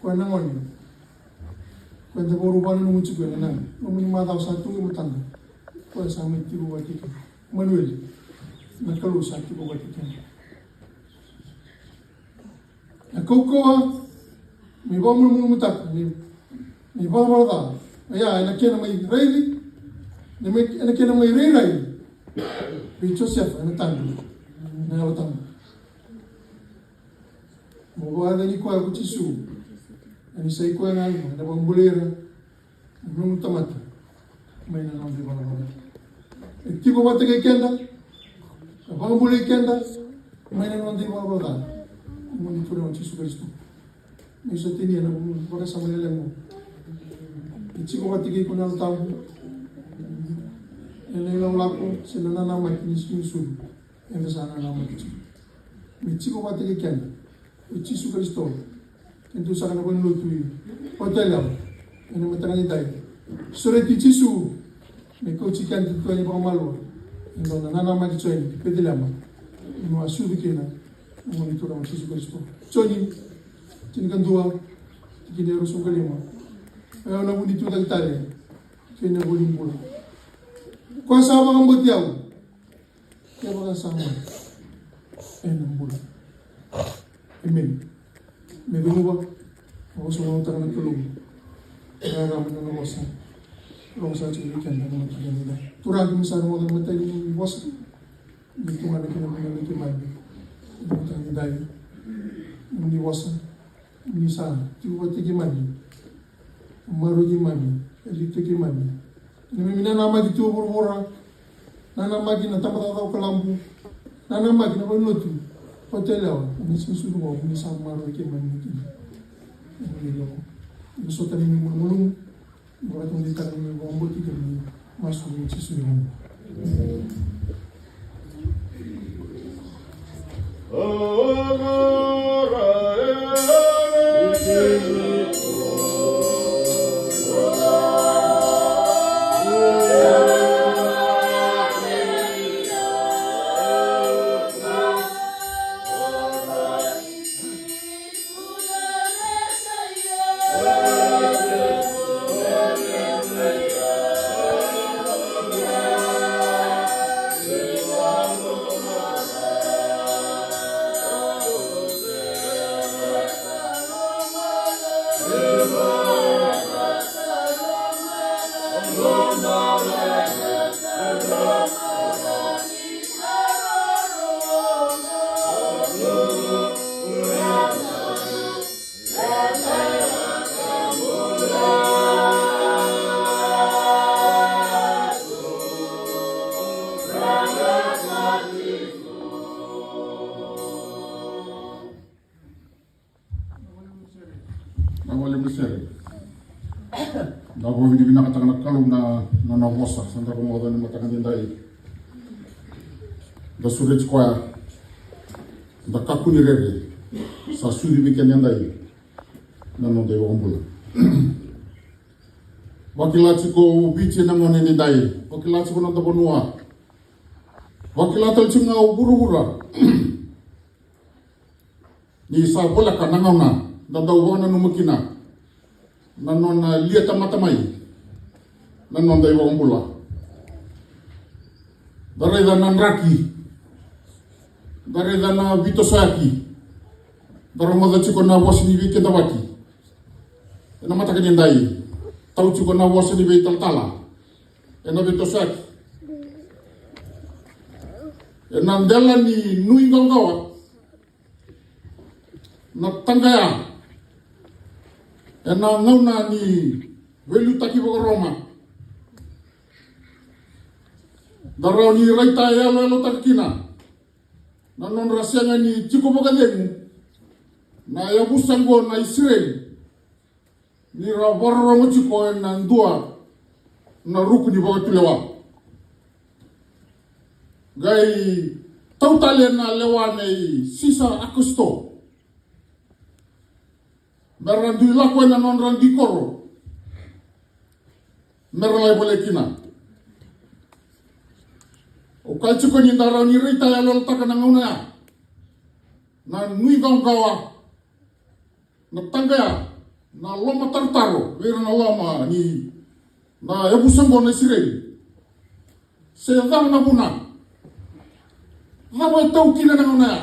Koya na gone. Koya da vakarau vakananuma tiko ena loma ni macawa sa tu e matada. Koya sa mai tiko vata kei keda. Imanueli, na Kalou sa tiko vata kei keda. Na kaukauwa me vakamalumalumutaka na ivalavala ca, ia ena kena mai raici, ena kena mai rairai vei Josefa ena tabi na Yalo Tabu. Mo vakayacani koya ko Jisu, ena sai koya ga ena vakabulai ira na nomu tamata mai na noda ivalavala ca. E tiko vata kei keda, ka vakabulai keda mai na noda ivalavala ca. Nomuni Turaga o Jisu Karisito. Me sa tinia na nomu vakasama lelevu. E tiko vata kei iko na Yalo Tabu ena ilakolako se na nanamaki ni siga ni sucu. Eda sa nanamaki tiko. Me tiko vata kei keda o Jisu Karisito. Keda tu saka na valenilotu i Vatuyalewa ena mataka ni dai. Sureti Jisu me kauti keda tu yani vakamalua. Eda na nanamaki tu yani ki Peceliema. Ena a sucu kina na nomuni Turaga o Jisu Karisito. Joni tinikadua, tikina e ruasagavulu ka lima. O yau na vu ni tucake tale kei na vu ni bula. Koya sa vakabauti au, kevaka sa mai, ena bula. Emeni. Me cuva, na vosa, na vosa ni Kalou. Rarama na nona vosa. Rogoca tiko vei keda na mataka ni dai. Turaga, keimami sa rogoca na imatai ni vosa. Ni tu ga na kena vuna vei keimami na mataka ni dai. Ni vosa. Ni sa tiko vata kei keimami. Maroroi keimami, e liutaki keimami. Keimami nanamaki tu e vuravura, nanamaki na tabacakacaka kalabu, nanamaki na valenilotu Vatuyalewa, ena siga ni sucu vou, ni sa maroroi keimami kina. Emeni Lord. Ni vosota na neimami malumalumu, ni vakataudeitaka na neimami vakabauti, keimami masu ena Jisu na yaca. Na wale misere. Da vakavinavinakataka na Kalou na, na nona vosa sa da rogoca ena mataka ni dai. Da sureti koya. Da kakua ni rere. Sa sucu vei keda edai na noda iVakabula. Vakila tiko o Viti ena gauna ni dai. Vakila tiko na noda vanua. Vakila tale tiko ga o vuravura. Ni sa voleka na gauna da dau vakananuma kina na nona lia tamata mai na noda iVakabula. Da raica na draki, da raica na veitosoyaki, da rogoca tiko na vosa ni veikidavaki. Ena mataka ni dai, tau tiko na vosa ni veitalatala ena veitosoyaki. Ena dela ni nuiqawaqawa, na taqaya, Ena gauna ni veiliutaki vakaRoma, da rawa ni raitayaloyalotaka kina na nodra sega ni tiko vakacegu na yavusa oqo na Isireli, ni ra vakarorogo tiko ena dua na ruku ni vakatulewa. Qai tau tale na lewa nei Sisa Akusito me ra dui lako ena nodra dui koro me ra lai voleka kina. Au kaya tiko ni da rawa ni raitayaloyalotaka na gauna ya na nuiqawaqawa, na taqaya, na lomatarotaro vei ira na loma ni na yavusa oqo na Isireli. Se cava na vuna? Cava e tau kina na gauna ya?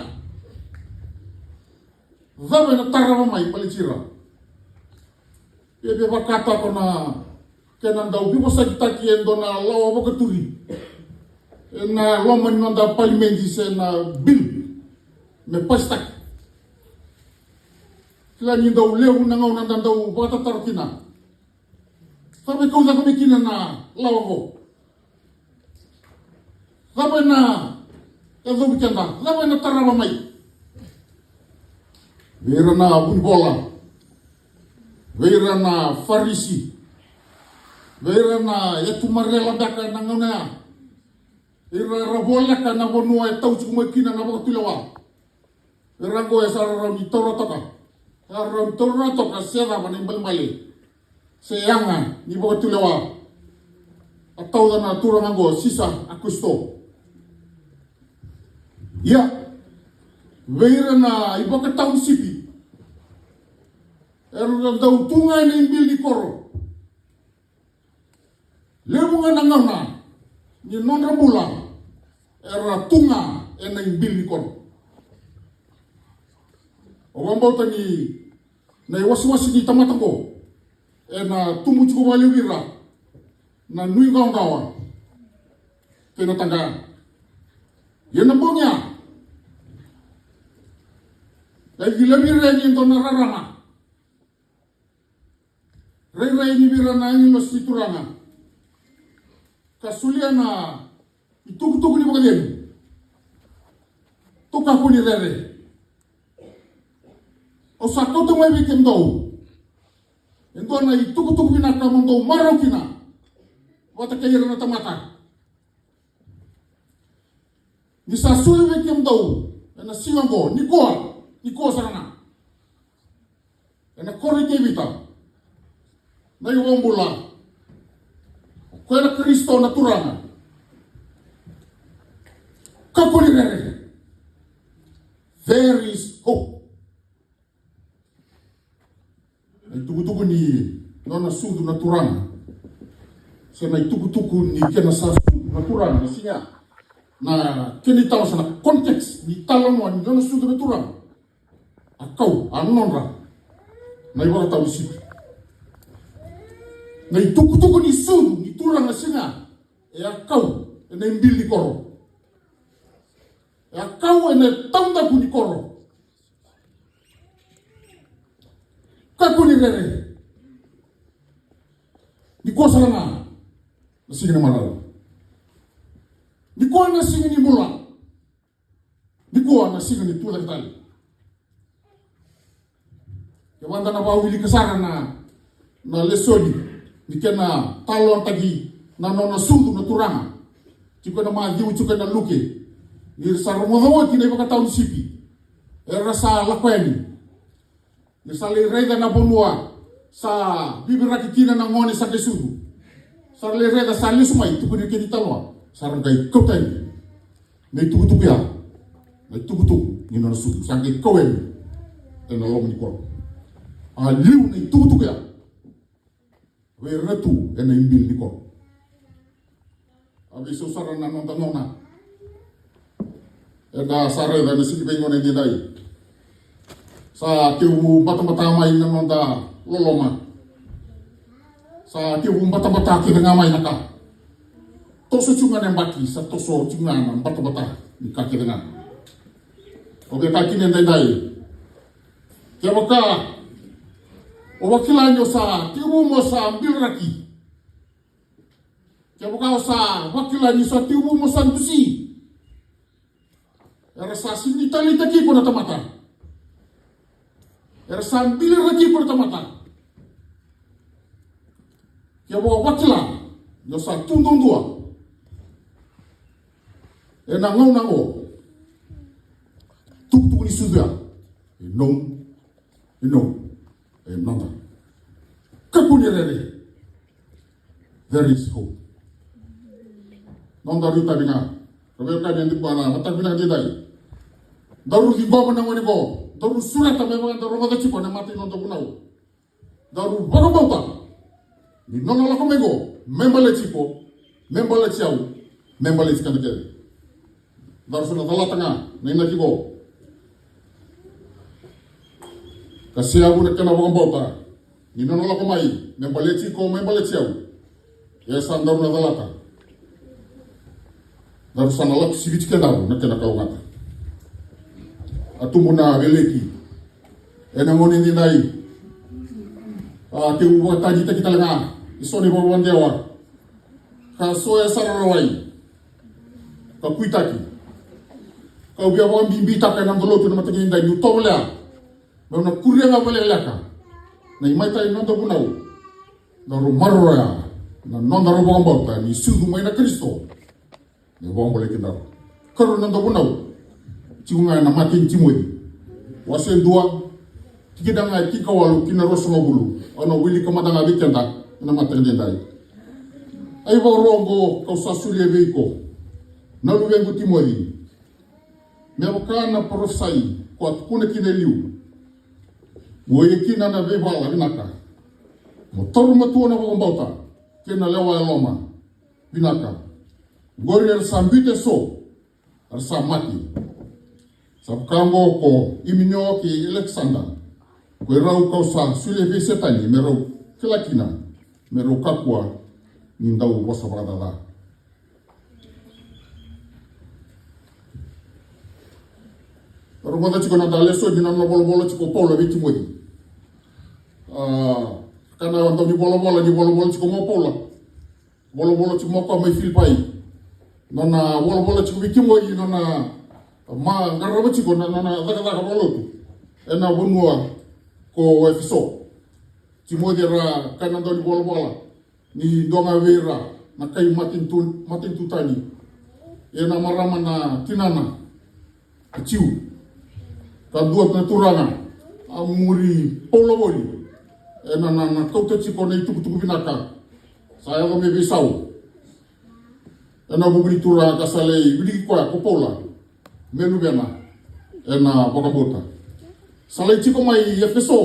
Cava ena tarava mai baleti ira? Ia via vakataka na kena dau veivosakitaki e dua na lawa vakaturi ena loma ni noda palimedi se na bill me pasitaki. Kila ni dau levu na gauna da dau vakatataro kina. Cava e kau cake mai kina na lawa qo? Cava ena yacovi keda? Cava ena tarava mai? Vei ira na vunivola, vei ira na Farisi, vei ira na yatu marela beka ena gauna ya, ira era voleka na vanua e tau tiko mai kina na vakatulewa. Era qo e sa rawa ni taura toka. Sa rawa ni taura toka se cava na ibalebale se yaga ni vakatulewa a tauca na turaga qo Sisa Akusito. Ia, vei ira na ivakatawa ni sipi, era dau tu ga ena ibili ni koro. Levu ga na gauna ni nodra bula era tu ga ena ibili ni koro. Au vakabauta ni na iwasewase ni tamata qo ena tubu tiko vakalevu vei ira na nuiqawaqawa kei na taqaya. Ia na bogi ya, e cilavi ira yani e dua na rarama. Rairai ni vei ira na agilosi ni Turaga ka solia na itukutuku ni vakacegu. Tou kakua ni rere. Au sa kauta mai vei kemudou e dua na itukutuku vinaka mo dou marau kina vata kei ira na tamata. Ni sa soli vei kemudou ena siga oqo, nikua, nikua sara ga, ena koro i Tevita na iVakabula, o koya na Karisito na Turaga. Kakua ni rere. There is hope. Na itukutuku ni nona sucu na Turaga, se na itukutuku ni kena sa sucu na Turaga na siga, na kena italanoa, se na context ni talanoa ni nona sucu na Turaga, a kau, a nodra na ivakatawa ni sipi. Na itukutuku ni sucu ni Turaga na siga, e a kau ena ibili ni koro. E a kau ena taudaku ni koro. Kakua ni rere. Nikua sara ga na siga ni marau. Nikua na siga ni bula. Nikua na siga ni tucake tale. Kevaka da na vakawilika sara na, na lesoni ni kena talanoataki na nona sucu na Turaga, tiko ena Maciu, tiko ena Luke, ni ra sa rogoca oti na ivakatawa ni sipi, era sa lako yani. Ni ra sa lai raica na vanua sa viviraki kina na gone sa qai sucu, sa ra lai raica sa lesu mai, tukuni kina italanoa, sa ra qai kauta yani na itukutuku ya, na itukutuku ni nona sucu, sa qai kau yani ena loma ni koro. A liu na itukutuku ya vei ira na tu ena ibili ni koro. A veisau sara na noda gauna. Eda sa raica ena siga ni veigauna edaidai, sa tekivu batabata mai na noda loloma. Sa tekivu batabata kece ga mai na ka. Toso tiko ga na yabaki, sa toso tiko ga na batabata ni ka kece ga. Au via kaya kina edaidai, kevaka O vakila ni o sa tekivu mo sa biliraki. Kevaka o sa vakila ni o sa tekivu mo sa dusi, era sa sega ni taleitaki iko na tamata. Era sa biliraki iko na tamata. Kevaka o vakila ni o sa tu duadua ena gauna oqo, tukutuku ni sucu ya e nomu, e nomu, e noda. Kakua ni rere. There is hope. Nodaru itavi ga. Ka veiwekani, eda bau na mataka vinaka edaidai. Daru ciqoma na gone qo. Daru sureta me vaka daru rogoca tiko na mata ni noda vunau. Daru vakabauta ni nona lako mai qo me baleti iko, me baleti au, me baleti keda kece. Daru sa na calata ga na inaki qo. Ka seavu na kena vakabauta ni nona lako mai me baleti iko, me baleti au. Ia sa daru na calata. Daru sa na lako siviti kedaru na kena kalougata. A tubu na veleki ena gauna edaidai. A tekivu vakatanitaki tale ga e so na ivakavakadewa. Ka so e sa rawai ka kuitaki. Kau via vakabibitaka ena noda lotu ena mataka edaidai niu tovolea meu na kuria ga vakalekaleka na imatai ni noda vunau. Daru maroroya na nodaru vakabauta ni sucu mai na Karisito me vakabolei kedaru. Karua ni noda vunau, tiko ga ena mata ni Timoci. Wase dua, tikina ga e tinikawalu ki na ruasagavulu. Au na wilika mada ga vei keda ena mataka edaidai. A ivakarau oqo kau sa solia vei iko, na luvequ Timoci, me vaka na parofisai ko a tukuna kina e liu. Mo ia kina na veivala vinaka, mo taura matua na vakabauta kei na lewa e loma vinaka. Qori era sa biuta e so, era sa mate. Sa vaka oqo ko Iminio kei Alekisada, ko irau kau sa solia vei Setani me rau kila kina, me rau kakua ni dau vosa vakacaca. Rogoca tiko na noda lesoni, na nona volavola tiko o Paula vei Timoci. A, ka na dau ni volavola, ni volavola tiko mai o Paula. Volavola tiko mai o koya mai Filipai. Nona volavola tiko vei Timoci, nona ma qarava tiko na nona cakacaka vakalotu ena vanua ko Efeso. Timoci era ka na dau ni volavola ni dua ga vei ira na kai matanitu, matanitu tani. Ena marama na tinana a Jiu. Ka dua na turaga a muri Paula voli ena na, na kauta tiko na itukutuku vinaka sa yaco me veisau. Ena vuku ni turaga ka sa lai wiliki koya ko Paula me luvena ena vakabauta. Sa lai tiko mai Efeso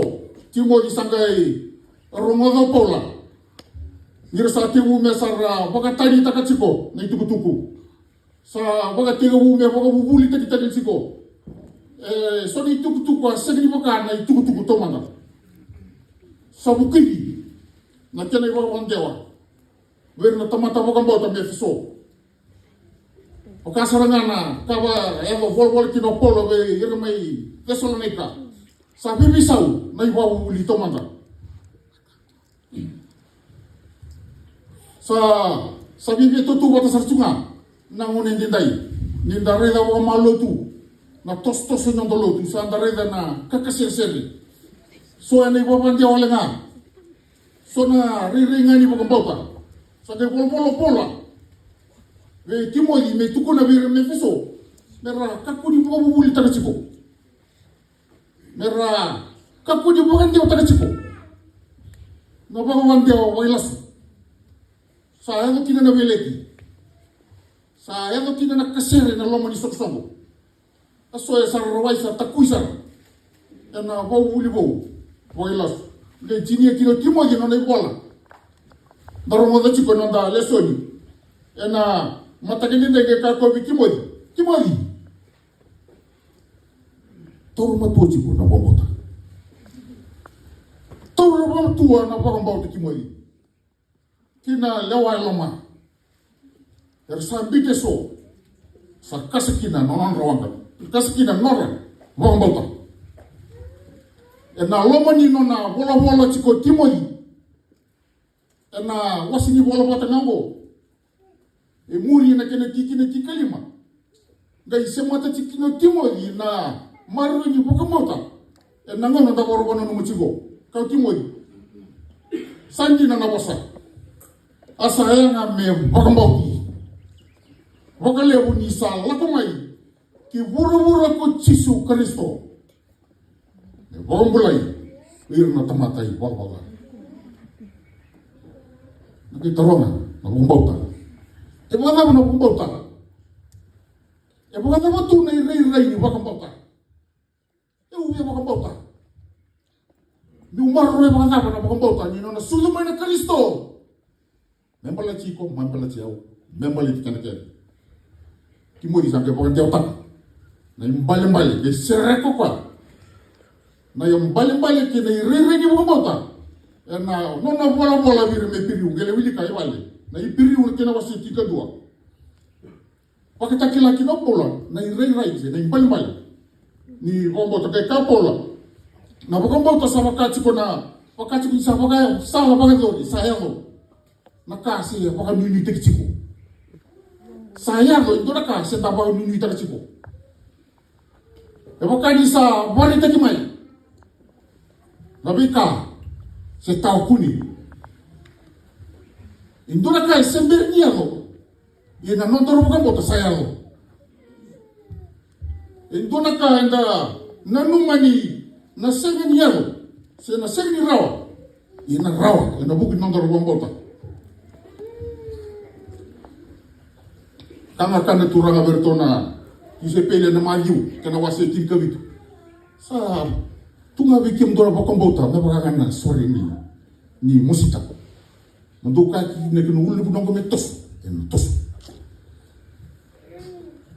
Timoci, sa qai rogoca o Paula ni ra sa tekivu me sa ra vakatanitaka tiko na itukutuku. Sa vakatekivu me vakavuvulitaki tale tiko e so na itukutuku a sega ni vaka na itukutuku taumada. Sa vukici na kena ivakavakadewa vei ira na tamata vakabauta mai Efeso. Vaka sara ga na ka a yaco volavola kina o Paula vei ira mai Cesalonaika. Sa veiveisau na ivakavuvuli taumada. Sa, sa veiveitautauvata sara tu ga na gauna edaidai. Ni da raica vakamalua tu na tosotoso ni noda lotu, sa da raica na kakaseresere. So ena ivakavakadewa wale ga. So na rairai ga ni vakabauta. Sa qai volavola o Paula vei Timoci me tukuna vei ira mai Efeso me ra kakua ni vakavuvulitaka tiko, me ra kakua ni vakadewataka tiko na vakavakadewa vakailasu. Sa yaco kina na veleki, sa yaco kina na kasere ena loma ni soqosoqo. A so e sa rawai, sa takui sara ena vakavuvuli vou vakailasu. Qai tinia kina o Timoci na nona ivola. Da rogoca tiko ena noda lesoni ena mataka edaidai, qai kaya o koya vei Timoci, Timoci, taura matua tiko na vakabauta. Taura matua na vakabauta, Timoci. Kei na lewa e loma. Era sa biuta e so. Sa kasa kina na nodra waqa. Kasa kina na nodra vakabauta. Ena loma ni nona volavola tiko o Timoci, ena wase ni vola vata ga oqo, e muri ena kena tikina tinikalima. Qai semata tiko kina o Timoci na maroroi ni vakabauta ena gauna da vakarau vakananuma tiko. Kaya o Timoci, sa dina na vosa, a sa yaga me vakabauti vakalevu ni sa lako mai ki vuravura ko Jisu Karisito me vakabulai ira na tamata ivalavala ca. Na qai taroga na vakabauta. E vakacava na vakabauta? E vakacava tu na irairai ni vakabauta? E uve vakabauta. Meu maroroya vakacava na vakabauta ni nona sucu mai na Karisito me baleti iko, me baleti au, me baleti keda kece. Timoci sa qai vakadewataka na ibalebale, qai sereka o koya na ibalebale kei na irairai ni vakabauta ena nona volavola vei ira mai Iperiu. Qai lai wilika i vale na Iperiu na kena wase tinikadua. Vakatakila kina o Paula na irairai se na ibalebale ni vakabauta. Qai kaya o Paula, na vakabauta sa vaka tiko na, vaka tiko ni sa vaka sala vakayacori, sa yaco na ka se vakanuinuitaki tiko. Sa yaco e dua na ka se da vakanuinuitaka tiko. E vaka ni sa vakaraitaki mai na veika se tawa kune. E dua na ka e se bera ni yaco, ia na nodaru vakabauta sa yaco. E dua na ka eda nanuma ni na sega ni yaco se na sega ni rawa, ia na rawa ena vuku ni nodaru vakabauta. Ka ga kaya na Turaga vei iratou na tisaipeli ena Maciu kena wase tinikavitu, sa tu ga vei kemudou na vakabauta me vaka ga na sore ni, ni mosita. Mo dou kaya ki na kena ulunivanua qo me toso, ena toso.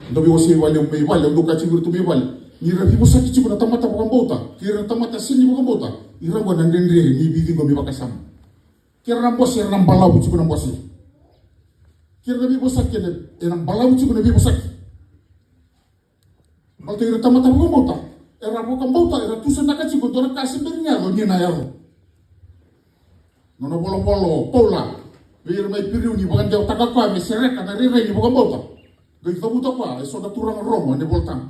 Dou veiwasei vale mai vale, dou kaya tiko vei iratou mai vale, ni ra veivosaki tiko na tamata vakabauta kei ira na tamata sega ni vakabauta, ira qo na dredre ni veiciqomi vakasama. Kei ira na bose era na balavu tiko na bose. Kei ira na veivosaki ena, ena balavu tiko na veivosaki. Baleta ira tamata vakabauta era vakabauta, era tusanaka tiko e dua na ka se bera ni yaco, ni na yaco. Nona volavola o Paula vei ira mai Iperiu ni vakadewataka o koya me sereka na rairai ni vakabauta. Qai cavuta o koya eso na turaga Roma ena iVolatabu.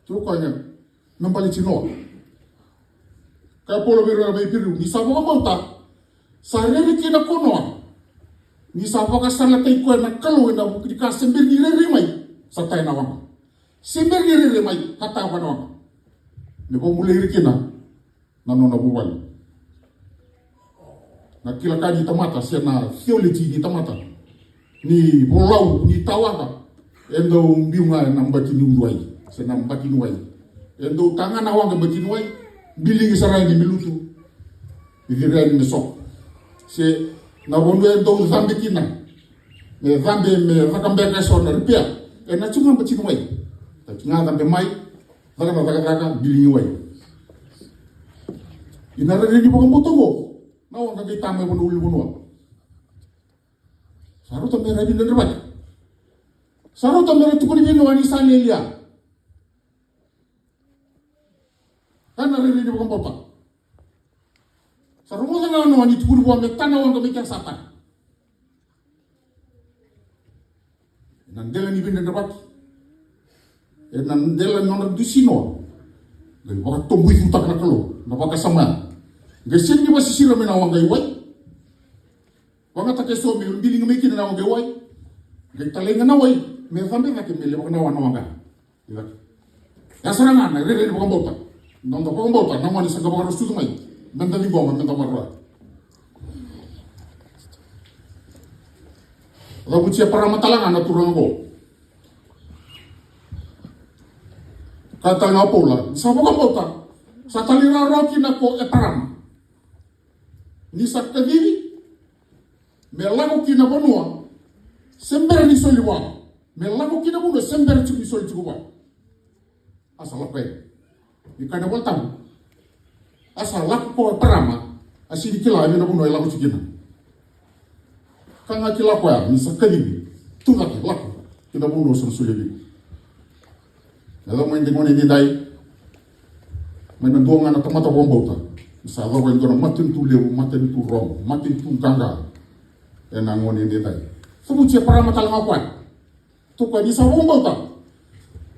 Tukuna o koya me baleti Noa. Kaya o Paula vei ira mai Iperiu ni sa vakabauta, sa rere kina ko Noa, ni sa vakasalataki koya na Kalou ena vuku ni ka se bera ni rairai mai, sa taya na waqa. Se bera ni rairai mai, sa taya na waqa. Me vakabulai ira kina na nona vuvale. Na kila ka ni tamata se na theology ni tamata ni volau ni tawaqa, e dau biu ga ena bati ni uciwai se na bati ni wai. E dau taga na waqa e bati ni wai, biligi sara yani me lutu, ciri yani me soko. Se na vanua e dau cabe kina, me cabe, me caka beka eso na repair, ena tu ga bati ni wai. Ena tu ga cabe mai, caka na cakacaka, biligi wai. Ia na rairai ni vakabauta oqo, na waqa qai taya mai vanua ulunivanua. Sa rauta me ra veidredrevaki. Sa rauta me ra tukuni vei Noa ni sa lialia. Ka na rairai ni vakabauta. Sa rogoca ga o Noa ni tukuni vua me taya na waqa, me kea sa taya. Ena dela ni veidredrevaki, ena dela ni nona dusi Noa, qai vakatoboicutaka na Kalou na vakasama ya. Qai sega ni vakasisira mai na waqa i wai. Vagataka eso me biligi mai kina na waqa i wai. Qai talai ga na wai me cabe cake me levaka na waqa. Ia sara ga na rairai ni vakabauta. Noda vakabauta na gone sa qai vakarau sucu mai, meda ciqoma, meda maroroya. Cavuti Eparama tale ga na turaga oqo. Kaya tale ga o Paula ni sa vakabauta, sa talairawarawa kina ko Eparama ni sa kacivi me lako ki na vanua se bera ni soli vua, me lako ki na vanua se bera tiko ni soli tiko vua. A sa lako yani. Ni kaya na iVolatabu, a sa lako ko Eparama, a sega ni kila e vei na vanua e lako tiko kina. Ka ga kila o koya ni sa kacivi, tucake, lako ki na vanua sa na solia vei iko. Yacova mai na gauna edaidai, Mai na dua ga na tamata vakabauta. Sa cava e dua na matanitu levu, matanitu rogo, matanitu qaqa. Ena gauna edaidai. Cavuti Eparama tale ga o koya. Tukuni ni sa vakabauta.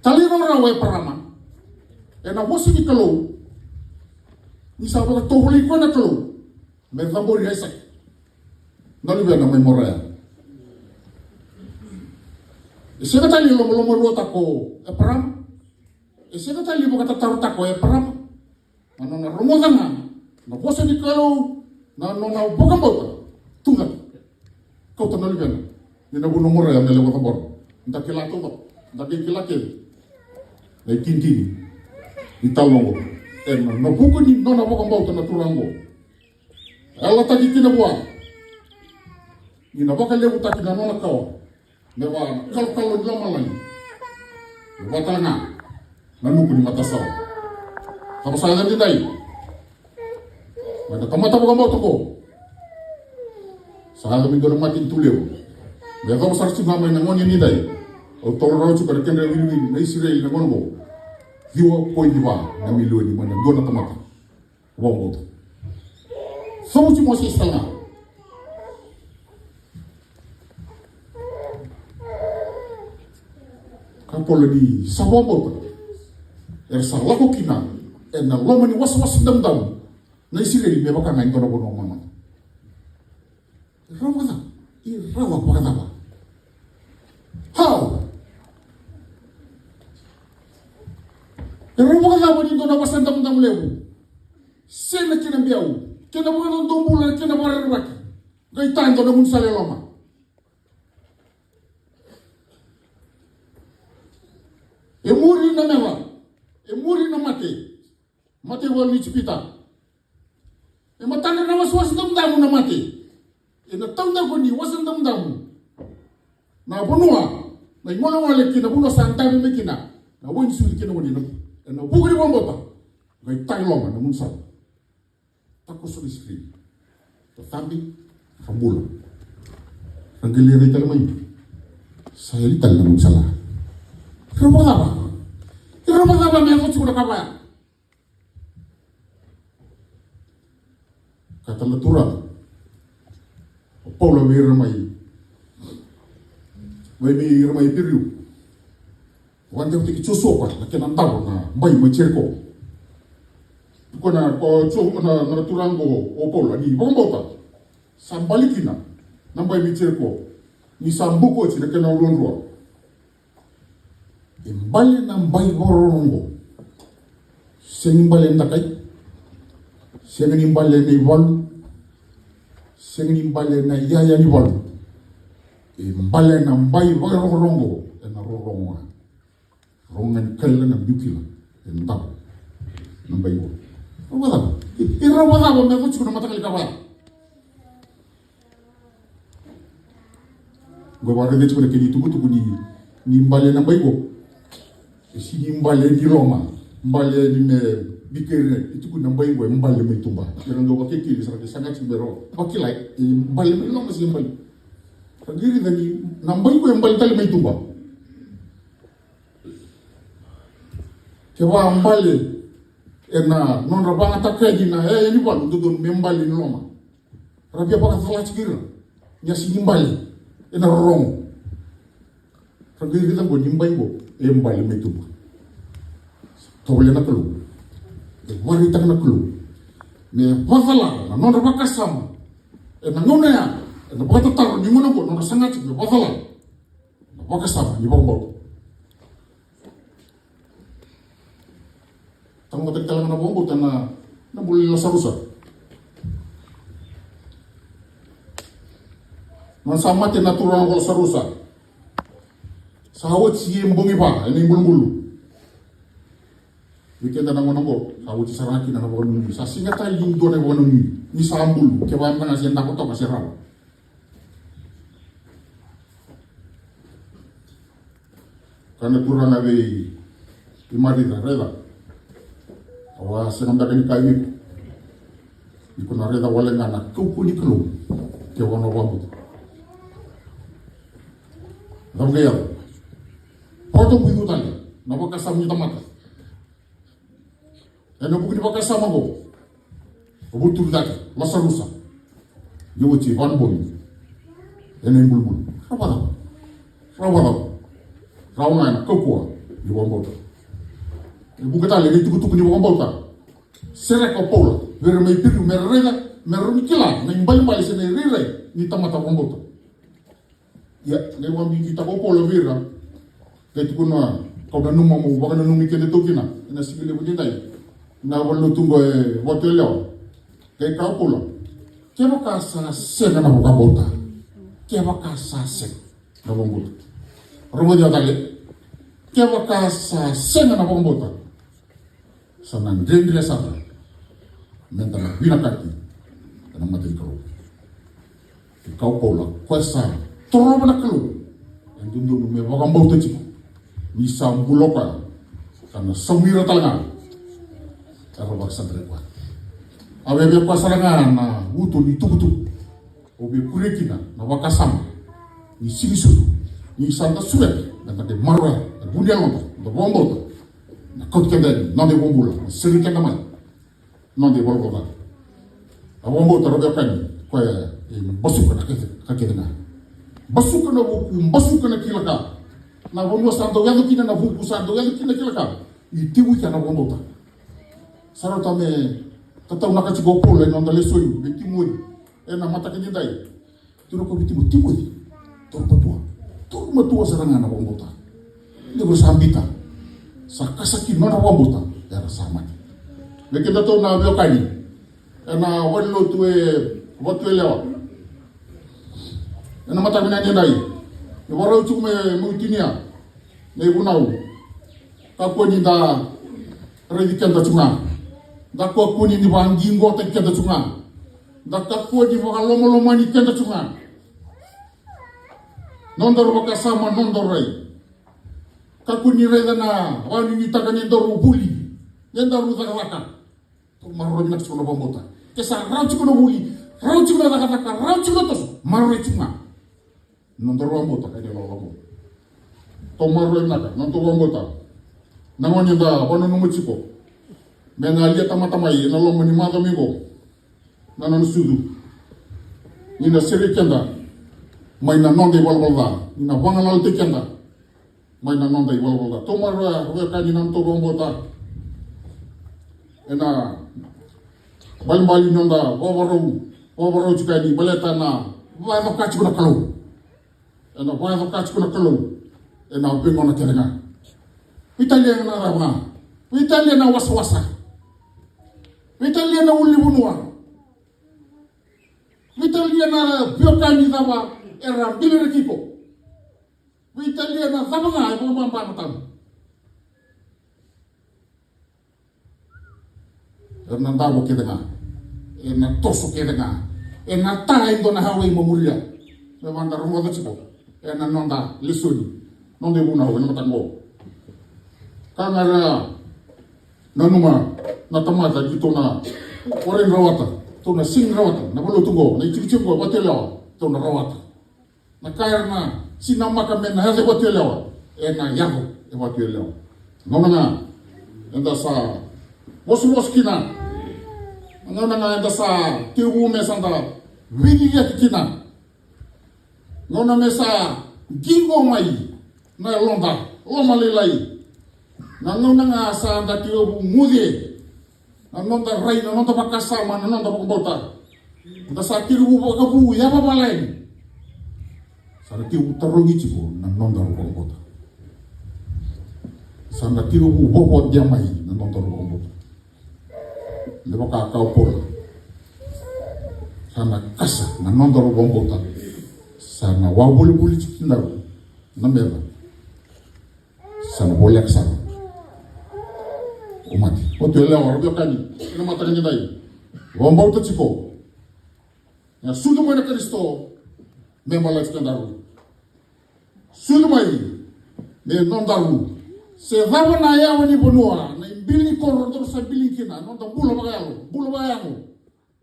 Talairawarawa o Eparama. Ena vosa ni Kalou. Ni sa vakatovolei koya na Kalou. Me cabori Aisake. Na luvena mai Moraia. E sega tale ni lomalomarua tako o Eparama. E sega tale ni vakatatarotaka o Eparama. Na nona rogoca ga na vosa ni Kalou, na nona vakabauta. Tucake. Kauta na luvena. Ni na vanua Moraia me lewa cabora. Da kila taucoko. Da qai kila kece. Na itinitini. Ni talo oqo. Ena, na vuku ni nona vakabauta na turaga oqo. Yalataki kina vua. Ni na vakalevutaki na nona kawa. Me vaka na kalokalo ni lomalagi. Me vaka tale ga na nuku ni matasawa. Cava sa yaco edaidai? Mai na tamata vakabauta oqo. Sa yaco me dua na matanitu levu. Me yacova sara tiko ga mai na gauna edaidai. Au taura rawa tiko na kedra wiliwili na Isireli na gauna oqo. Ciwa poidi va na milioni mai na dua na tamata. Vakabauta. Cavuti Mosese tale ga. Ka Paula ni sa vakabauta. Era sa lako kina ena loma ni wasawasa damudamu na Isireli me vaka ga e dua na vanua mamana. E rawa vakacava? E rawa vakacava? How? E rawa vakacava ni dua na wasawasa damudamu levu? Sega na kena biau, kena vakadodonutaki, kena vakarerevaki. Qai ta e dua na gaunisala e loma. E muri na meca, e muri na mate. Mate vua na Ijipita. E matadra na wasawasa damudamu na mate. Ena taudaku ni wasawasa damudamu. Na vanua, na igolagolaga kei na vanua sa dave mai kina. Na wai ni suli kei na wai ni na. Ena vuku ni vakabauta. Qai ta e loma na gaunisala. Takoso na Isireli. Ra cabe, ra bula. Ra qai lai rai tale mai. Sa yali tale na gaunisala. Ra vakacava? Ra vakacava me yaco tiko na ka vaya? Kaya tale na Turaga o Paula vei ira mai, mai vei ira mai Iperiu. Vakadewataki Josua na kena davo na bai mai Jeriko. Ko na, ko Jo-, na, na Turaga o Paula ni vakabauta. Sa bale kina na bai mai Jeriko. Ni sa buka oti na kena ruarua. E bale na bai vakarorogo. Sega ni bale na kai. Sega ni bale na ivalu. Sega ni bale na iyaya ni valu. E bale na bai vakarorogo. Ena rorogo ga. Rogo ga ni kaila na biu kila. E davo na bai qo. Rawa cava? E, e rawa cava me yaco tiko na mataqali ka vaya? Qo e vakaraici tiko na kena itukutuku ni, ni bale na bai qo. E sega ni bale ni loma, bale ni me bikeri, e tukuni na bai qo e bale mai tuba. Me ra dau vakekeli sara ke saga tiko me ra vakila, e bale mai loma se bale. Ra qai raica ni na bai qo e bale tale mai tuba. Kevaka bale ena nodra vakayagataka yani na iyaya ni valu, dodonu me bale ni loma. Ra via vakacala tiko ira ni a sega ni bale ena rorogo. Ra qai raica qo ni bai qo e bale mai tuba. Tovolea na Kalou. E vakaraitaka na Kalou me vakacala na nodra vakasama. Ena gauna ya, ena vakatataro ni gauna qo, nodra saga tiko me vakacala na vakasama ni vakabauta. Taqomaki tale ga na vakabauta na, na bula i Lasarusa. Nona sa mate na turaga ko Lasarusa. Sa oti e bogi va ena ibulubulu. Vei keda na gauna qo, sa oti sara ga kina na vakanuinui. Sa sega tale ni dua na vakanuinui. Ni sa bulu, kevaka ga se daku toka se rawa. Kaya na Turaga vei Marica, raica. Au a sega beka ni kaya vei iko. Iko na raica wale ga na kaukauwa ni Kalou. Kevaka o na vakabauta. Cava qai yaco? Vakatobu iko tale na vakasama ni tamata. Ena vuku ni vakasama oqo, o vutu cake Lasarusa. Ni oti e vakabogi ena ibulubulu. Rawa cava? Rawa cava? Rawa ga ena kaukauwa ni vakabauta. E vuqa tale na itukutuku ni vakabauta. Sereka o Paula vei ira mai Iperiu me ra raica, me ra rawa ni kila na ibalebale se na irairai ni tamata vakabauta. Ia, qai vakabibitaka o Paula vei ira. Qai tukuna, kau nanuma meu vakananumi kedatou kina ena siga levu edaidai. Na valenilotu oqo e Vatuelewa. Qai kaya o Paula, kevaka sa sega na vakabauta. Kevaka sa sega na vakabauta. Rogoci au tale. Kevaka sa sega na vakabauta, sa na dredre sara meda na vinakati ena mata ni Kalou. Kaya o Paula, o koya sa torova na Kalou e dodonu me vakabauta tiko ni sa bula o koya, ka na saumi ira tale ga era vakasadrai koya. A vevei koya sara ga na uto ni tukutuku. Au via kuria kina na vakasama ni siga ni sucu, ni sa da sureta, eda qai maroroya na vu ni yaloda, da vakabauta, na kauti keda yani, noda iVakabula, na sereki keda mai, noda ivalavala ca. A vakabauta, ra veiwekani, koya e basuka na kece, ka kece ga. Basuka na vuku, basuka na kila ka. Na vanua sa dau yaco kina na vuku, sa dau yaco kina na kila ka, e tekivu kina na vakabauta. Sa rauta me tataunaka tiko o Paula ena noda lesoni vei Timoci ena mataka edaidai. Tukuna o koya vei Timoci, Timoci, taura matua. Taura matua sara ga na vakabauta. Ni ko sa biuta, sa kasa ki na nodra vakabauta, era sa mate. Vei kedatou na veiwekani ena valenilotu e Vatuelewa. Ena mataka vinaka edaidai, e vakarau tiko me, meu tinia na ivunau. Kakua ni da raici keda tu ga. Da kakua ni vakaqiqotaki keda tu ga. Da kakua ni vakalomalomani keda tu ga. Nodaru vakasama, nodaru rai. Kakua ni raica na vakanuinuitaka ni daru vuli, ni daru cakacaka. Tou maroroya vinaka tiko na vakabauta. Ke sa rawa tiko na vuli, rawa tiko na cakacaka, rawa tiko na toso, maroroya tiko ga. Nodaru vakabauta, ka ena loloma. Tou maroroya vinaka, nodaru vakabauta. Na gauna eda vakananuma tiko me na lia tamata mai ena loma ni macawa mai oqo, na nona sucu, ni na sereki keda mai na noda ivalavala ca, ni na vagalalataki keda mai na noda ivalavala ca. Tou maroroya, veiwekani, na nodatou vakabauta. Ena ibalebale ni noda vakavakarau, vakavakarau tiko yani baleta na vakayacoka tiko na Kalou. Ena vakayacoka tiko na Kalou ena veigauna kece ga. Veitalia na cava ga? Veitalia na wasawasa. Veitalia na ulunivanua. Veitalia na veiwekani cava era biliraki iko. Veitalia na cava ga e vakababa na tabu. Era na davo kece ga. Ena toso kece ga. Ena ta e dua na highway mo muria. Me vaka da rogoca tiko ena noda lesoni, noda ivunau ena mataka oqo. Ka ga era nanuma na tamata, keitou na warai ni rawata, tou na sega ni rawata na valenilotu oqo, na itikotiko oqo e Vatuelewa, tou na rawata. Na ka era na sinamaka me na yaco e Vatuelewa, ena yaco e Vatuelewa. Gauna ga eda sa vosavosa kina, gauna ga eda sa tekivu me sa da veiciciyaki kina, gauna me sa qiqo mai na yaloda lomalailai, na gauna ga sa da tekivu guce na noda rai, na noda vakasama, na noda vakabauta. Da sa tekivu vakavu yavavala yani. Sa na tekivu tarogi tiko na nodaru vakabauta. Sa na tekivu vovodia mai na nodaru vakabauta. Me vaka a kaya o Paula, sa na kasa na nodaru vakabauta. Sa na wavolivoli tiko kina na meca. Sa na voleka sara o mate. Vatuelewa, ra veiwekani ena mataka edaidai, vakabauta tiko. Na sucu mai na Karisito me baleti kedaru. Sucu mai me nodaru. Se cava na yawa ni vanua, na ibili ni koro daru sa bili kina, noda bula vakayalo, bula vakayago,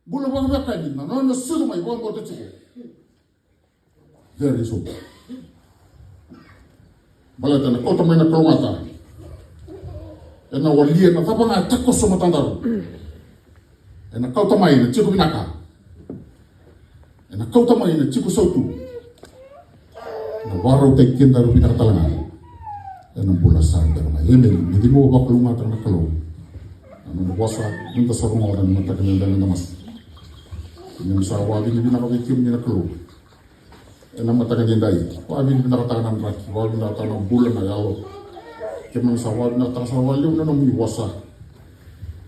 bula vakaveiwekani, na nona sucu mai, vakabauta tiko. Very soon. Baleta na kauta mai na kalougata. Ena walia na cava ga e takoso matadaru. Ena kauta mai na tiko vinaka. Ena kauta mai na tiko sautu. Na vakarautaki kedaru vinaka tale ga ena bula sa bera mai. Emeni. Ni cegu vakalougatataka na Kalou na nona vosa. Ni da sa rogoca na mataka ni da na masu. Ni sa vakavinavinaka vei kemuni na Kalou ena mataka ni dai. Vakavinavinakataka na draki, vakavinavinakataka na bula, na yalo. Keimami sa vakavinavinakataka sara vakalevu na nomuni vosa.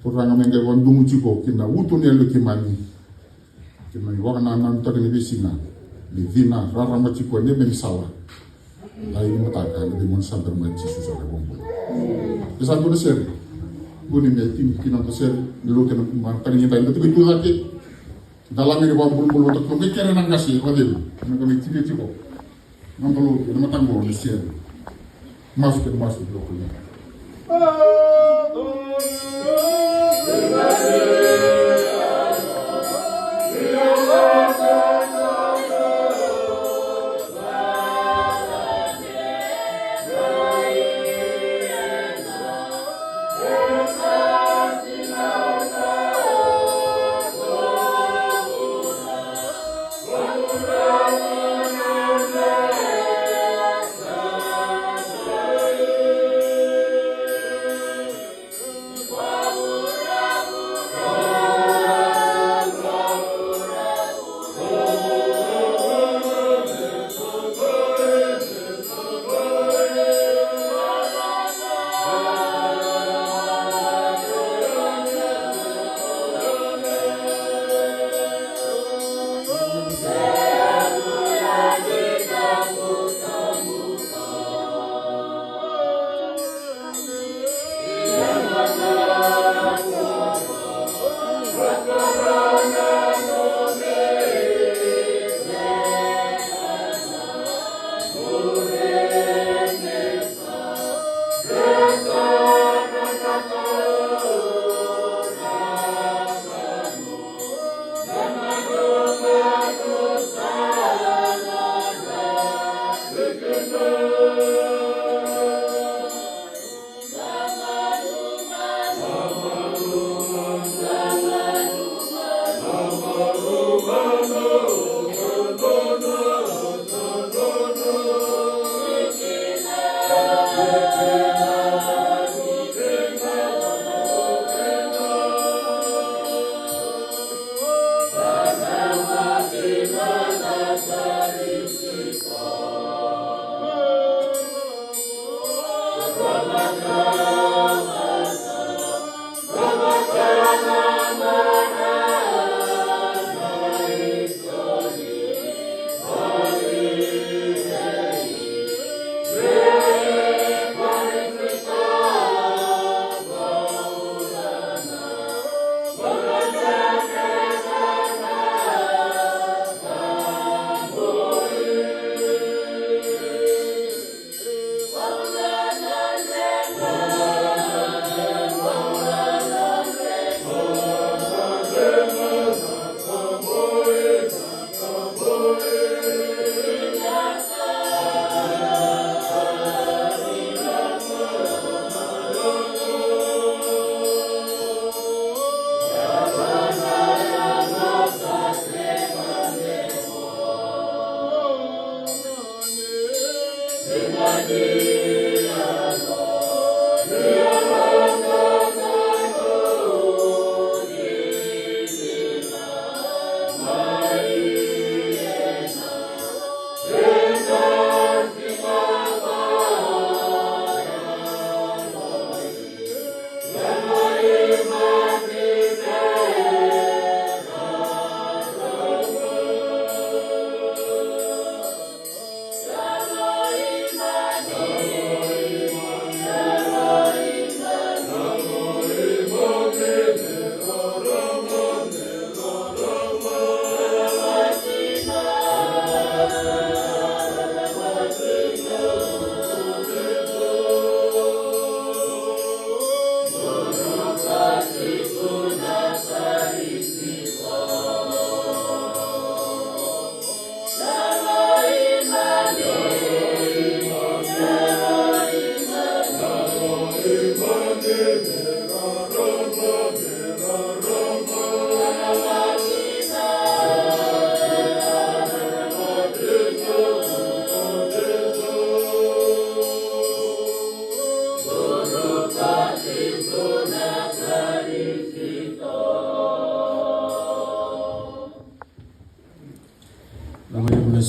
Turaga, me qai vakadugu tiko ki na uto ni yalo keimami. Keimami vakanananutaka ni veisiga ni cina rarama tiko e neimami sala. Dai ni mataka ni veimoni sa bera mai, Jisu sa qai vakabula. E sa dua na sere. Kua ni me tini kina na sere ni lotu ena mataka ni dai, da tiko i tu cake. Da lagani vakabulubulu vata kei na kere na qase, vacegu. Ena kena tini tiko. Noda lotu ena mataka qo ni sere. Masu kei na masu ni lotu.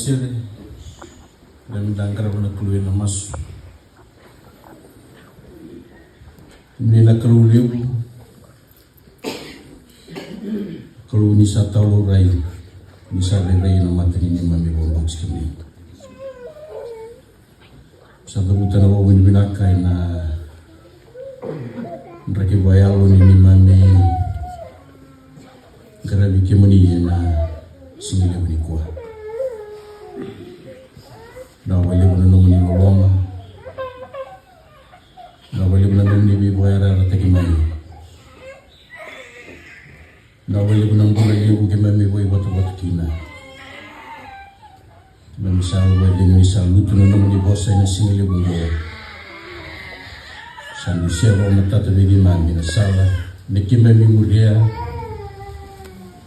Sere, na meda qarava na Kalou ena masu. Ni na Kalou levu, Kalou ni sa tau laurai, ni sa rairai ena mata ni neimami vakabauti kemuni. Sa cavuta na vakavinavinaka ena draki vakayalo ni neimami qaravi kemuni ena siga levu nikua. Na vakalevu na nomuni loloma, na vakalevu na nomuni veivakayarayarataki mai. Na vakalevu na bula levu keimami vakaivotavota kina. Keimami sa vakacegu ni sa lutu na nomuni vosa ena siga levu oqo. Sa dusia vakamatata vei keimami na sala me keimami muria,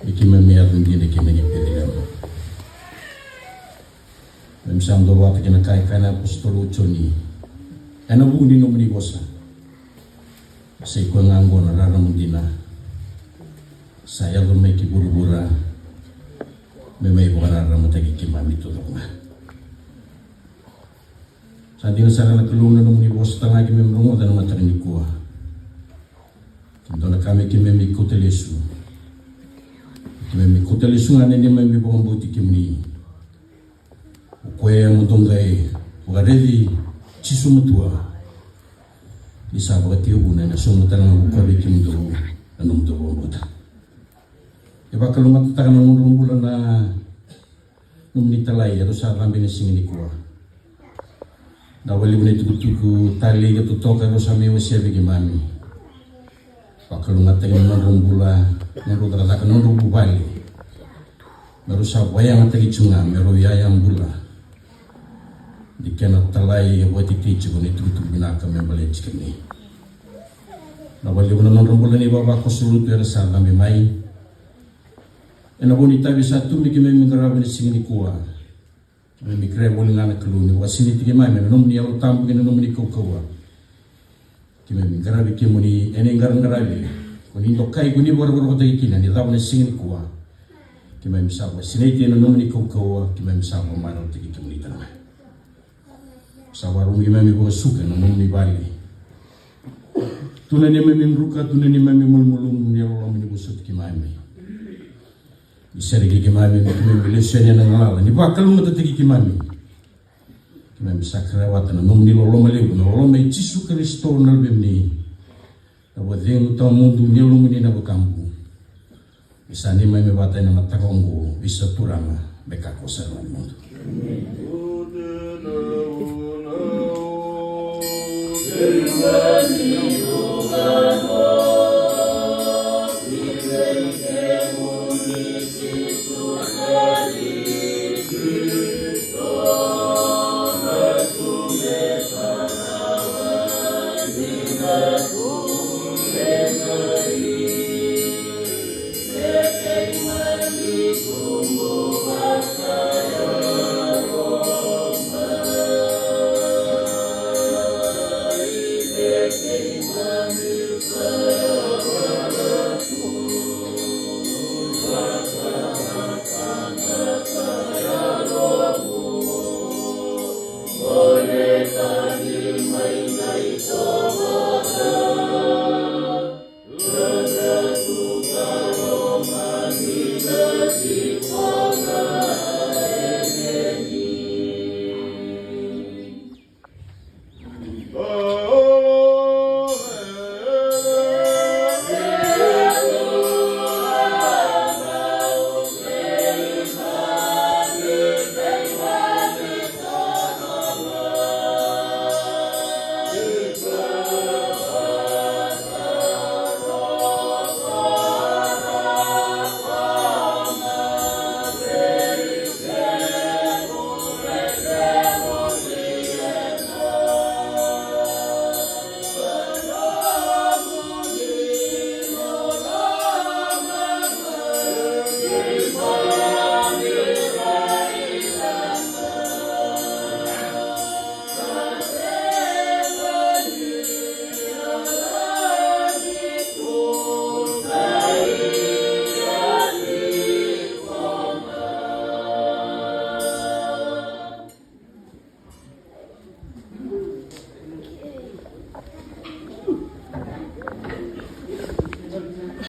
me keimami yaco dina kina ki Peceliema. Keimami sa dua vata kei na ka e kaya na apositolo o Joni, ena vuku ni nomuni vosa. Sa i koya ga oqo na rarama dina sa yaco mai ki vuravura me mai vakararamataki keimami taucoko ga. Sa dina sara na Kalou na nomuni vosa tale ga keimami rogoca ena mataka nikua. Dua na ka me keimami kauta lesu. Keimami kauta lesu ga na neimami vakabauti kemuni. O koya mo dou qai vakaraici Jisu matua. Ni sa vakatekivu na soqo tale ga ko koya vei kemudou na nomudou vakabauta. E vakalougatataka na nodrau bula na nomuni talai erau sa cabe ena siga nikua. Na vakalevu na itukutuku talei ka totoka erau sa mai wasea vei keimami. Vakalougatataki na nodrau bula, nodrau cakacaka, nodrau vuvale. Me rau sa vakayagataki tu ga me rau iyaya bula. Ni kena talai e vakatetei tiko na itukutuku vinaka me baleti kemuni. Na vakalevu na nodrau bula na ivavakoso lotu era sa cabe mai. Ena vo ni itavi sa tu me keimami qarava ena siga nikua. Keimami kerea voli ga na Kalou ni vakasinaiti keimami ena nomuni Yalo Tabu kei na nomuni kaukauwa. Keimami qaravi kemuni ena iqaraqaravi ko ni dokai, ko ni vakarokorokotaki kina ni cava na siga nikua. Keimami sa vakasinaiti ena nomuni kaukauwa, keimami sa vakamarautaki kemuni tale ga. Sa vakarau keimami vakasuka ena nomuni vale. Tu na neimami druka, tu na neimami malumalumu, ni yalololoma ni vosoti keimami. Ni sereki keimami me keimami lesu yani ena galala ni vakalougatataki keimami. Keimami sa kerea vata na nomuni loloma levu, na loloma i Jisu Karisito na Luvemuni. Na vakacegu tawamudu ni Yalomuni na Yalo Tabu. Me sa neimami vata ena mataka oqo, veisa Turaga, me kakua sara na mudu.